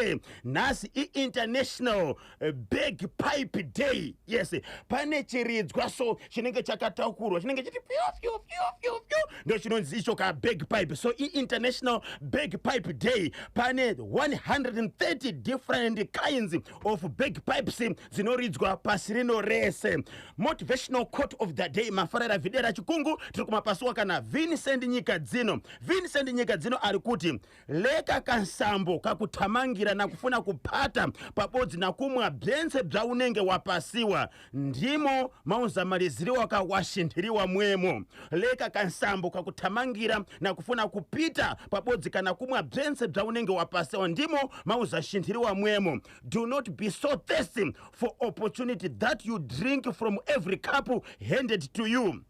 A: Nhasi iInternational Bagpipe Day. Yes, pane chiridzwa so chinenge chakatakurwa, chinenge chiti fyu fyu fyu fyu fyu, ndo chinonzi icho ka bagpipe. So iInternational Bagpipe Day. Pane 130 different kinds of bagpipes dzinoridzwa pasi rino rese. Motivational quote of the day, mafarira videra chikungu, tiri kumapasuwa kana Vincent Nyika Dzino. Vincent Nyika Dzino ari kuti, "Leka kansambo kakuthamangira nakufuna kuphata pabodzi nakumwa byense byaunenge wapasiwa, ndimo mauzamaliziriwa kawashindiriwa mwemo." Leka kansambo kakuthamangira nakufuna kupita pabodzi kana kumwa byense byaunenge wapasiwa, ndimo mauzashindiriwa mwemo. Do not be so thirsty for opportunity that you drink from every cup handed to you.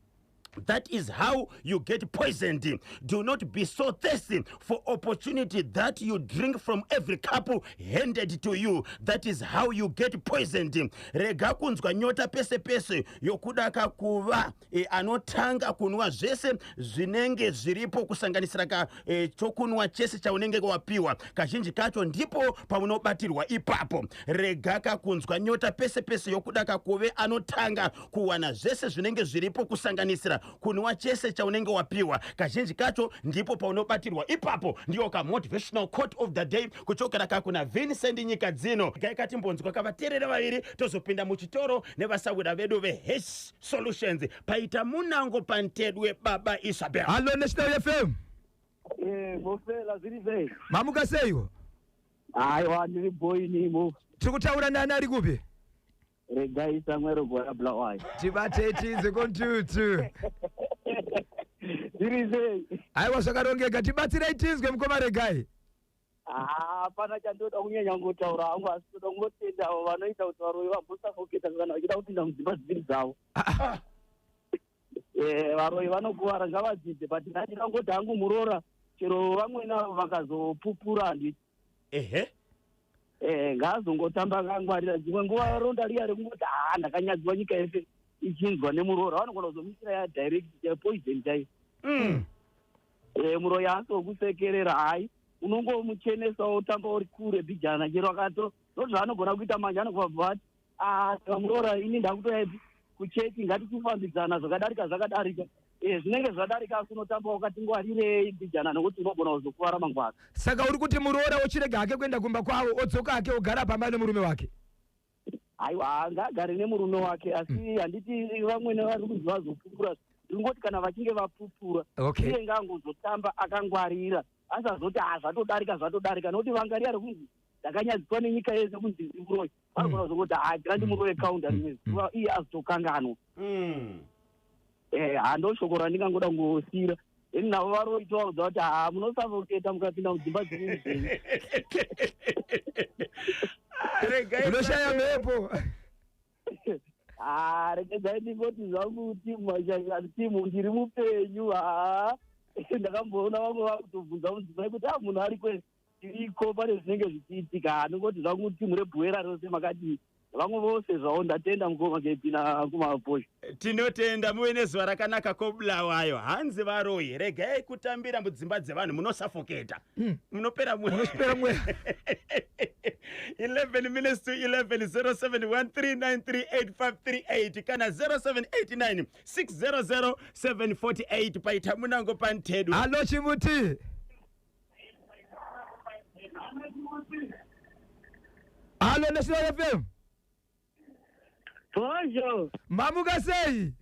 A: That is how you get poisoned. Do not be so thirsty for opportunity that you drink from every cup handed to you. That is how you get poisoned. Rega kunzwa nyota pese pese yokudaka kuva anotanga kunwa zvese zvinenge zviripo, kusanganisira ka chokunwa chese chaunenge wapiwa. Kazhinji kacho ndipo paunobatirwa ipapo. Rega kakunzwa nyota pese pese yokudaka kuve anotanga kuwana zvese zvinenge zviripo, kusanganisira kunwa chese chaunenge wapiwa. Kazhinji kacho ndipo paunobatirwa ipapo. Ndiyo kamotivational quote of the day kuchokera kakuna Vincent Nyika Dzino. Gai katimbonzwa kavateerera vaviri, tozopinda muchitoro nevasawira vedu veH Solutions. Paita munango pantedwe baba Isabel.
B: Hallo, National FM.
C: Mofela, zviri sei?
B: Mamuka seiwo?
C: Aiwa, ndiri boini mo.
B: Tiri kutaura nani, ari kupi?
C: Regai Samuel Gora, Bulawayo.
B: Tibate tinze kontutu.
C: Zviri sei?
B: Aiwa, zvakarongeka. Tibatsirei tinzwe, mukoma Regai.
C: Hapana chandoda kunyanya kungotaura hangu, asi toda kungotenda avo vanoita kuti varoyi vambosafoketa kana vachida kupinda mudzimba dziri dzavo. Varoyi vanokuvara, ngavadzidze, but ndandingangoti hangu muroora, chero vamweni avo vakazopupura, handiti?
A: Ehe.
C: Ngaazongotamba akangwarira. Dzimwe nguva ronda riya rekungoti, "Haa, ndakanyadziwa nyika yese ichinzwa nemuroora," vanogona kuzomisira ya direct poison chaiyo. Muroyi haasi wekusekerera, hai, unongomuchenesa wotamba uri kure bhijana. Chero akato ndozvaanogona kuita manje, anogona ati, "Ah, saka muroora, ini ndakutoya kuchechi, ngatichifambidzana, zvakadarika zvakadarika." Zvinenge zvadarika, asi unotamba wakati ngwarirei bhijana, nokuti unogona kuzokuvara mangwana.
B: Saka uri kuti muroora ochirega hake kuenda kumba kwavo, odzoka hake, ogara pamba nemurume wake?
C: Aiwa, ngaagare nemurume wake, asi handiti vamwene vari kunzi vazopupura? Ndingoti kana vachinge vapupura, iye ngaangozotamba akangwarira, asazoti, "Ha, zvatodarika, zvatodarika," nokuti vangariya rekunzi ndakanyadziswa nenyika yese kunzi ndimuroyi, vanogona kuzongoti, "Ha, ndira ndimuroyi kaunda," rimwe zuva iye azotokanganwa. Hando shoko randingangoda kungosiyira ini. Navo varoyi tovaudza kuti, "Ha, munosafoketa mukapinda mudzimba dzenyu zvenyu."
A: Regai.
B: Unoshaya mhepo.
C: Ha, regedzai ndingoti zvangu, timu timu, ndiri mupenyu. Ha, ndakamboona vamwe vakutobvunza mudzimai kuti, "A, munhu ari kwese?" Tiriko, pane zvinenge zvichiitika. Handingoti zvangu timu reBuhera rose makadii, vamwe vose zvavo. Ndatenda, mukoma Kepi nakumaposha.
A: Tinotenda, muve nezuva rakanaka koBulawayo. Hanzi varoyi, regai kutambira mudzimba dzevanhu, munosafoketa, munopera.
B: Munopera mweya.
A: 11 minutes to 11. 0713938538 kana 0789 600 748. Paita munango pantedu.
B: Hallo, Chimuti. Hallo, National FM.
D: Bonjour.
B: Mamuka sei?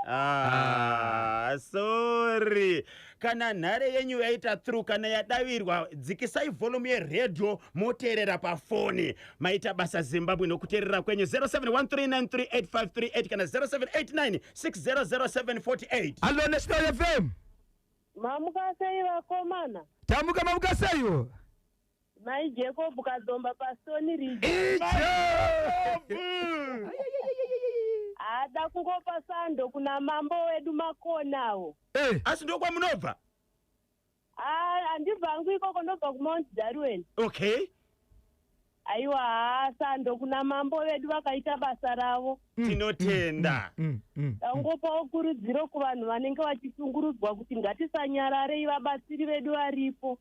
A: Ah, sorry, kana nhare yenyu yaita through, kana yadavirwa, dzikisai volume yeredhiyo, moteerera pafoni. Maita basa, Zimbabwe, nokuteerera kwenyu. 0713938538 kana 0789 600 748.
B: Hallo, National FM.
D: Mamuka sei, vakomana?
B: Tamuka. Mamuka seiwo?
D: Mai Jacob Kazomba paStony Ridge.
B: Icho.
D: Haada kungopa sando kuna mambo wedu Makonawo.
A: Asi ndokwamunobva?
D: Handibvangu ikoko, ndobva kuMount Darwin. Aiwa, haa, sando kuna mambo vedu, vakaita basa ravo.
A: Tinotenda.
D: Dangopawo kurudziro kuvanhu vanenge vachishungurudzwa kuti ngatisanyararei, vabatsiri vedu varipo.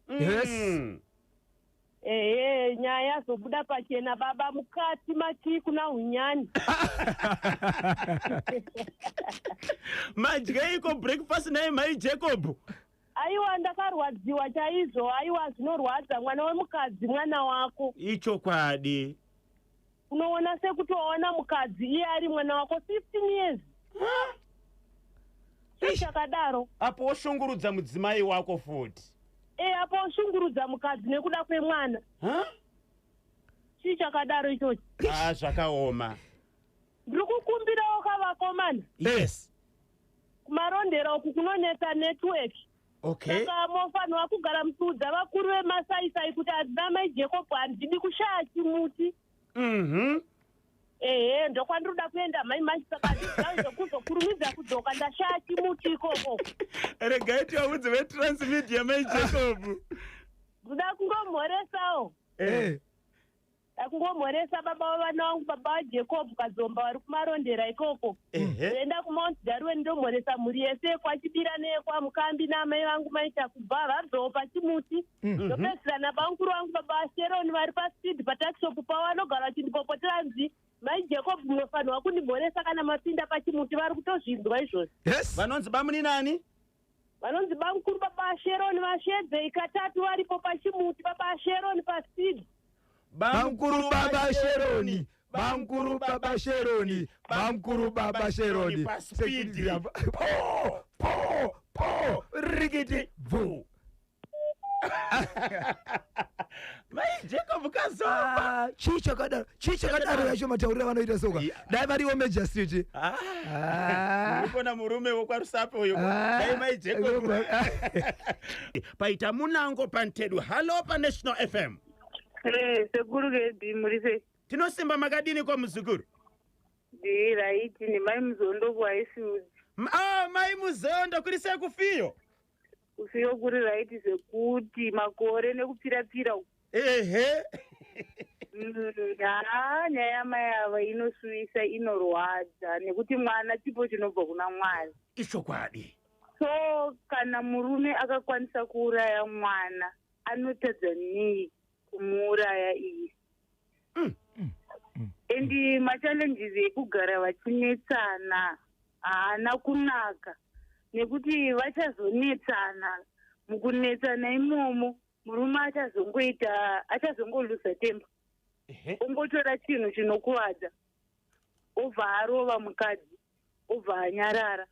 D: Ehe, nyaya yazobuda pachena, baba mukati machii kuna Hunyani.
A: Madyeiko breakfast naye, mai Jacob?
D: Aiwa, ndakarwadziwa chaizvo. Aiwa, zvinorwadza, mwana wemukadzi mwana wako.
A: Ichokwadi.
D: Unoona sekuti waona mukadzi, iye ari mwana wako 15 years. Chii chakadaro?
A: Apo woshungurudza mudzimai wako futi.
D: E, apo ushungurudza mukadzi nekuda kwemwana. Chii chakadaro ichocho?
A: Ah, zvakaoma.
D: Ndiri kukumbirawo kavakomana. Kumarondera uku kunonetsa network. Saka mofanirwa kugara muchiudza vakuru vemasaisai kuti hadzina mai Jacob, handidi kushaya chimuti. Ehe, ndokwandinoda kuenda mai manje, saka handizai kuzokurumidza kudzoka ndashaya chimuti ikoko.
A: Regai tivaudze veTransmedia, mai Jacob.
D: Ndoda kungomhoresawo. Kungomhoresa baba vavana vangu, baba vaJacob Kazomba, vari kuMarondera ikoko. Ndoenda kuMount Darwin, ndomhoresa mhuri yese yekwaChibira neyekwaMukambi naamai vangu maita kubva vabvewo pachimuti. Ndopedzisira nabamukuru vangu, baba vaSheroni, vari paspeed patuckshop pavo, vanogara vachindipopotera nzi, "Mai Jacob, munofanirwa kundimhoresa kana mapinda pachimuti." Vari kutozvinzwa izvozvo.
A: Vanonzi bamuni nani?
D: Vanonzi bamukuru baba vaSheroni, vashedzei katatu, varipo pachimuti, baba vaSheroni paspeed.
B: Bamkuru baba Sheroni, bamkuru baba Sheroni, bamkuru baba Sheroni.
A: Paspeed.
B: Po po po, rikiti bvu.
A: Mai Jacob Kazomba.
B: Ah, chii chakadaro? Chii chakadaro yacho? Matauriro avanoita soka, dai variwo Major Street. Ah.
A: Urikuona murume wekwaRusape uyu.
B: Ah.
A: Dai mai Jacob paita munango pantedu. Hallo, paNational FM.
E: Eh, sekuru Kebi, muri sei?
A: Tinosimba, makadini kwamuzukuru?
E: Ndiri right, nemai Muzondo kuHighfield.
A: Ah, mai Muzondo, kuri sei kufiyo?
E: Kufiyo kuri right zvekuti, makore nekupfira-pfira uku. Haa, nyaya yamai ava inosuwisa, inorwadza, nekuti mwana chipo chinobva kuna Mwari.
A: Ichokwadi.
E: So kana murume akakwanisa kuuraya mwana, anotadza nei kumuuraya iye? And machallenges ekugara vachinetsana haana kunaka, nekuti vachazonetsana. Mukunetsana imomo, murume achazongoita, achazongoluza temper, ongotora chinhu chinokuvadza, obva arova mukadzi, obva anyarara.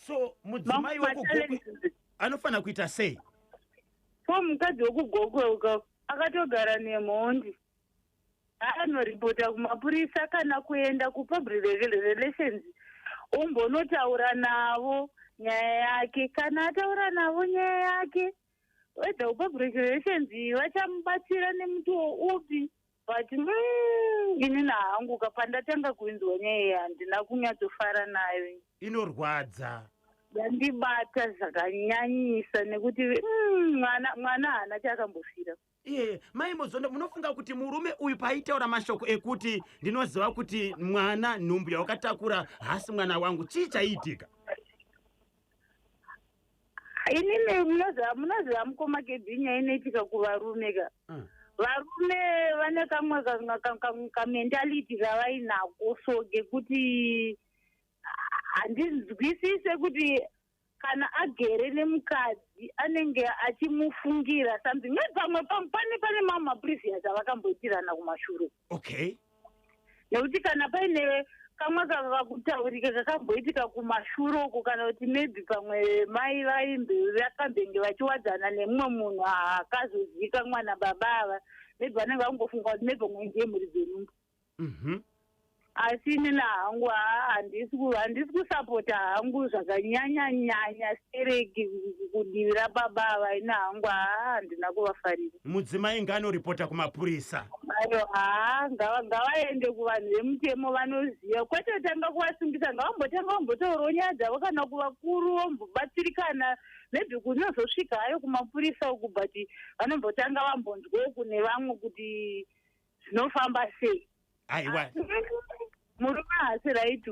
A: So mudzimai wekuGokwe anofanira kuita sei?
E: So mukadzi wekuGokwe uka akatogara nemhondi, anoripota kumapurisa kana kuenda kupublic relations, ombonotaura navo nyaya yake. Kana ataura navo nyaya yake, whether kupublic relations vachamubatsira nemutuwo upi, but inini hangu kapandatanga kuinzwa nyaya iyi, handina kunyatsofara nayo.
A: Inorwadza.
E: Yandibata zvakanyanyisa nekuti mwana haana chaakambofira.
A: Iye mai Muzondo, munofunga kuti murume uyu paaitaura mashoko ekuti ndinoziva kuti mwana nhumbu yawakatakura haasi mwana wangu, chii chaiitika?
E: Inini munoziva mukoma Kebhi, nyaya inoitika kuvarume ka. Varume vane kamwe kamentality kavainako, so kekuti handinzwisise kuti kana agere nemukadzi anenge achimufungira something. Maybe pamwe pane mamwe maprevious avakamboitirana kumashure. Nekuti kana paine kamwe kakakutaurika kakamboitika kumashure uko, kana kuti maybe pamwe mai vaimbe vakambenge vachiwadzana nemumwe munhu akazozikanwa nababa ava, maybe vanenge vangofunga kuti maybe mwe ndiye muridzi wenhumbu. Asi inini hangu handisi kusapota hangu zvakanyanya-nyanya stereki kudivi rababa ava. Ini hangu handina kuvafarira.
A: Mudzimai ngaanoripota kumapurisa.
E: Ayo, haa, ngavaende kuvanhu vemutemo vanoziva, kwete kutanga kuvasungisa. Ngavambotanga vambotaurawo nyaya dzavo kana kuvakuru, vombobatsirikana. Maybe kunozosvika hayo kumapurisa uku, but vanombotanga vambonzwawo kune vamwe kuti zvinofamba sei.
A: Aiwa.
E: Murume haasi right.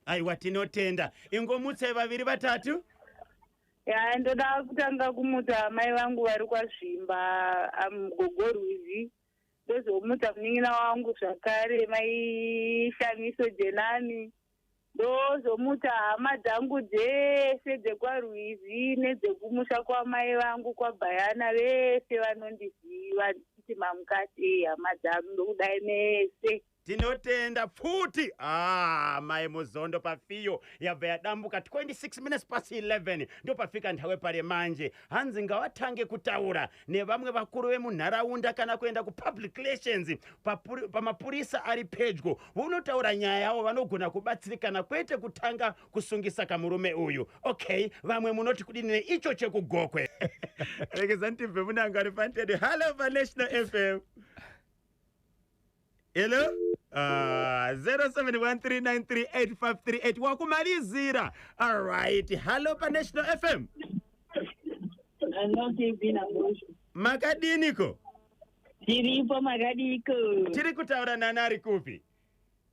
A: Aiwa, tinotenda. Ingomutsai vaviri vatatu.
E: Ya, ndoda kutanga kumutsa mai vangu vari kwaZvimba, gogo Rwizi. Ndozomutsa munin'ina wangu zvakare, mai Shamiso Jenami. Ndozomutsa hama dzangu dzese dzekwaRwizi nedzekumusha kwamai vangu kwaBhayana, vese vanondiziva. Ndichiti mamukati, hama dzangu, ndokudai mese.
A: Tinotenda pfuti. Ah, mai Muzondo pafiyo yabva yadambuka. 26 minutes past 11 ndopafika nthawe pale manje. Hanzi ngavatange kutaura nevamwe vakuru vemunharaunda kana kuenda kupublic relations pamapurisa ari pedyo, vonotaura nyaya yavo, vanogona kubatsirikana, kwete kutanga kusungisa kamurume uyu. Okay, vamwe munoti kudini neicho chekuGokwe? Regeza ndibve munangari pantede. Hallo paNational FM. Hello? 0713938538 wakumalizira. Alright. Hello pa National FM.
F: Hello, KB naMosho.
A: Makadiniko?
F: Tiripo, makadiko?
A: Tiri kutaura nani, ari kupi?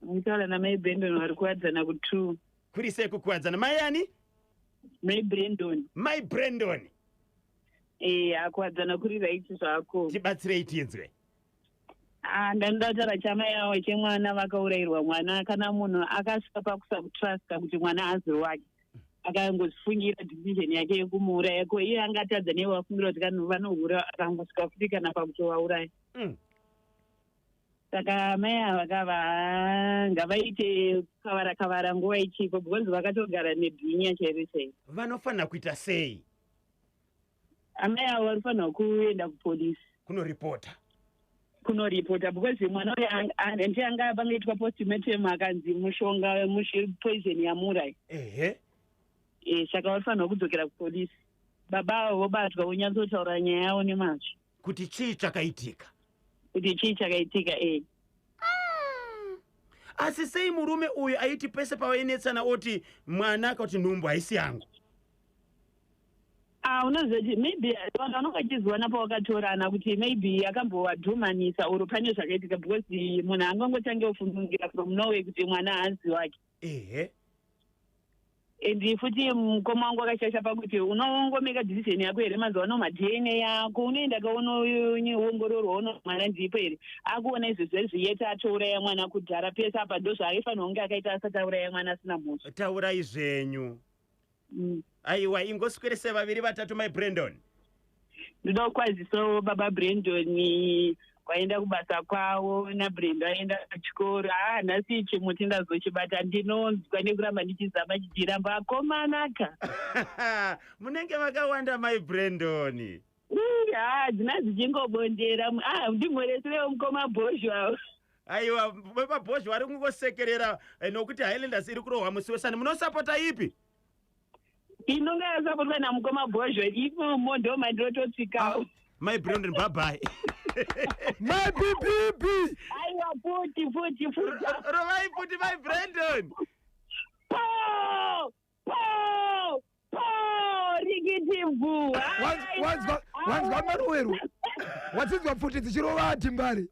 F: Mutaura namai Brandon vari kuwadzana ku2.
A: Kuri sei kukuwadzana? Mai ani?
F: Mai Brandon.
A: Mai Brandon.
F: Eh, akuwadzana kuri right zvako.
A: Tibatsirei tinzwe.
F: Ah, ndanoda kutaura chamai avo chemwana vakaurayirwa mwana. Kana munhu akasvika pakusatrusta kuti mwana aziri wake, akangozvifungira decision yake yekumuuraya, ko iye angatadza nei wafungira kuti kana vanohura, akangosvika futi kana pakutovauraya? Saka mai ava kava ngavaite kavara kavara nguva ichipo, because vakatogara nebhinya chairo chairo.
A: Vanofanira kuita sei?
F: Amai avo vanofanira kuenda kupolisi.
A: Kunoripota.
F: Kunoripota, because mwana uyu ndiye anga pangaitwa postmortem akanzi mushonga, poison yamuuraya. E, saka vanofanira kudzokera kupolisi, baba avo vobatwa, vonyatsotaura nyaya yavo nemazvo.
A: Kuti chii chakaitika.
F: Kuti chii chakaitika, e.
A: Asi sei murume uyu aiti pese pavainetsana oti mwana akati nhumbu haisi yangu?
F: Ah, unozoti maybe vanhu vanonge vachiziwana pawakatorana kuti maybe akambovadhumanisa or pane zvakaitika, because munhu angangotange kufungira from nowhere kuti mwana haasi wake. And futi mukoma wangu akashasha pakuti unongomeka decision yako here? Mazuva ano maDNA yako unoenda kaunoongororwa, uno mwana ndipo here? Akuona izvo zviyete atouraya mwana kudhara pese apa, ndo zvaaifanira kunge akaita asati auraya mwana asina mhosva.
A: Taurai zvenyu. Aiwa, ingoswerese vaviri vatatu, mai Brandon.
F: Ndoda kukwazisawo baba Brandon kwaenda kubasa kwavo, naBrendo aenda kuchikoro. Ah, nhasi chimuti ndazochibata, ndinonzwa nekuramba ndichizama chichiramba, akomanaka.
A: Munenge makawanda, mai Brandon.
F: Ha, dzina dzichingobondera. Ah, ndimhoreserewo mukoma Bhozho avo.
A: Aiwa, vepabhozho vari kungosekerera nokuti Highlanders iri kurohwa musi wesani. Munosapota ipi?
F: Inonga yasapotwa namukoma Bhozho, imomo ndo mandinototsikawo.
A: Mai Brandon, bye.
B: My BBB.
F: Aiwa, futi futi futi.
A: Rovai futi, mai Brandon.
F: Po po.
B: Wanzwa wanzwa marowerwo, wadzinzwa pfuti dzichirova DeMbare,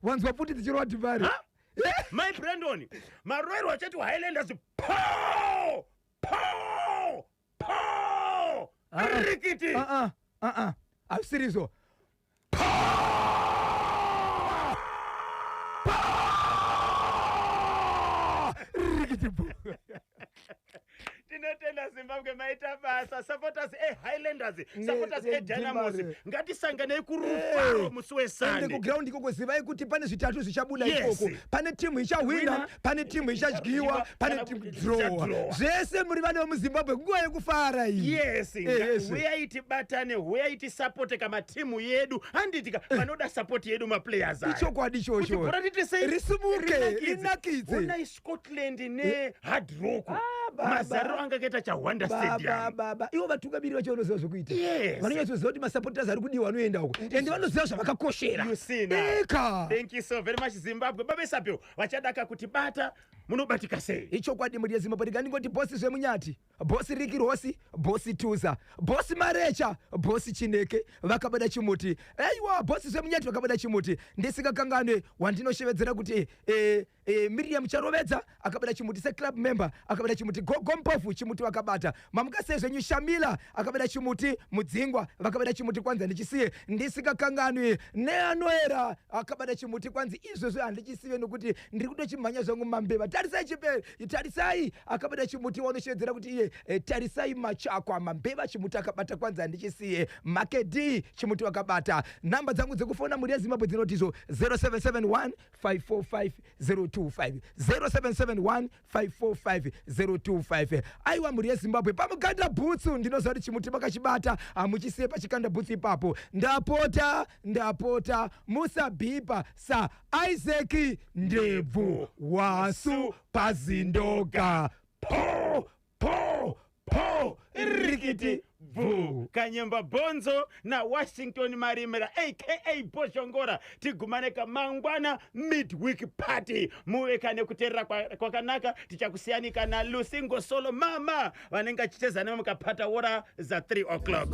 B: wanzwa pfuti dzichirova DeMbare.
A: My Brandon, marowerwo achati Highlanders po po po rikiti.
B: Ah ah ah, hazvisirizvo. Rikiti bu.
A: Tinotenda Zimbabwe, maita basa, supporters eHighlanders, supporters eDynamos.
B: DeMbare.
A: Ngatisanganei kuRufaro musi
B: Ende
A: weSunday.
B: Kuground ikoko, zivai kuti pane zvitatu zvichabuda ikoko. Pane timu ichahwina,
A: Wina.
B: pane timu ichadyiwa, pane
A: Kana
B: timu
A: kuti
B: draw.
A: ichadrowa.
B: Zvese muri vana vemuZimbabwe, nguva yekufara iyi.
A: Yes.
B: Yes.
A: Huyai tibatane, huyai tisapote kamatimu yedu, handitika? Vanoda sapoti yedu maplayers aya.
B: Ichokwadi
A: Kuti
B: ichocho.
A: bhora riite sei?
B: Risimuke,
A: Rinakidze.
B: rinakidze.
A: Onai Scotland neHard Rock,
B: Baba.
A: mazariro anga akaita Chahwanda
B: Baba,
A: Stadium.
B: baba, ivo vatungamiri vacho vanoziva zvokuita. Vanonyatsoziva kuti masupporters ari kudiwa anoenda uko, ende vanoziva zvavakakoshera.
A: You see now.
B: Eka.
A: Thank you so very much, Zimbabwe. Babesapio vachadaka kuti bata munobatika sei?
B: Ichokwadi, mhuri yeZimbabwe, ndikandingoti bosi zvemunyati, bosi Riki Rosi, bosi Tuza, bosi Marecha, bosi Chineke vakabada chimuti. Aiwa, bosi zvemunyati vakabada chimuti. Ndisingakanganwe wandinoshevedzera kuti Miriam Charovedza akabada chimuti seclub member, akabada chimuti. Gogo Mpofu chimuti vakabata. Mamuka sei zvenyu? Shamila akabada chimuti. Mudzingwa vakabada chimuti, kwanzi handichisiye. Ndisikakanganwi neanoera akabada chimuti, kwanzi izvozvo handichisiye nokuti ndiri kutochimhanya zvangu mambeva. Tarisai chiperi, Tarisai akabata chimuti, wanoshevedzera kuti iye Tarisai Machakwa mambeva chimuti akabata, kwanzi handichisiye. Makedi chimuti vakabata. Namba dzangu dzekufona, mhuri yeZimbabwe, dzinotizo 0771 545 025, 0771 545 025. Aiwa, mhuri yeZimbabwe, pamukanda bhutsu ndinoziva kuti chimuti makachibata, hamuchisiye pachikanda bhutsu ipapo. Ndapota, ndapota, musabhipa saIsaac Ndebvu wasu pazindoga. Po po po, rikiti
A: Bvu Kanyemba Bonzo naWashington Marimira aka Boshongora. Tigumane kamangwana, midweek party. Muve kane kuteerera kwakanaka. Tichakusiyanika naLucy Ngosolo, mama vanenge achicheza nemukapata wora za 3 o'clock.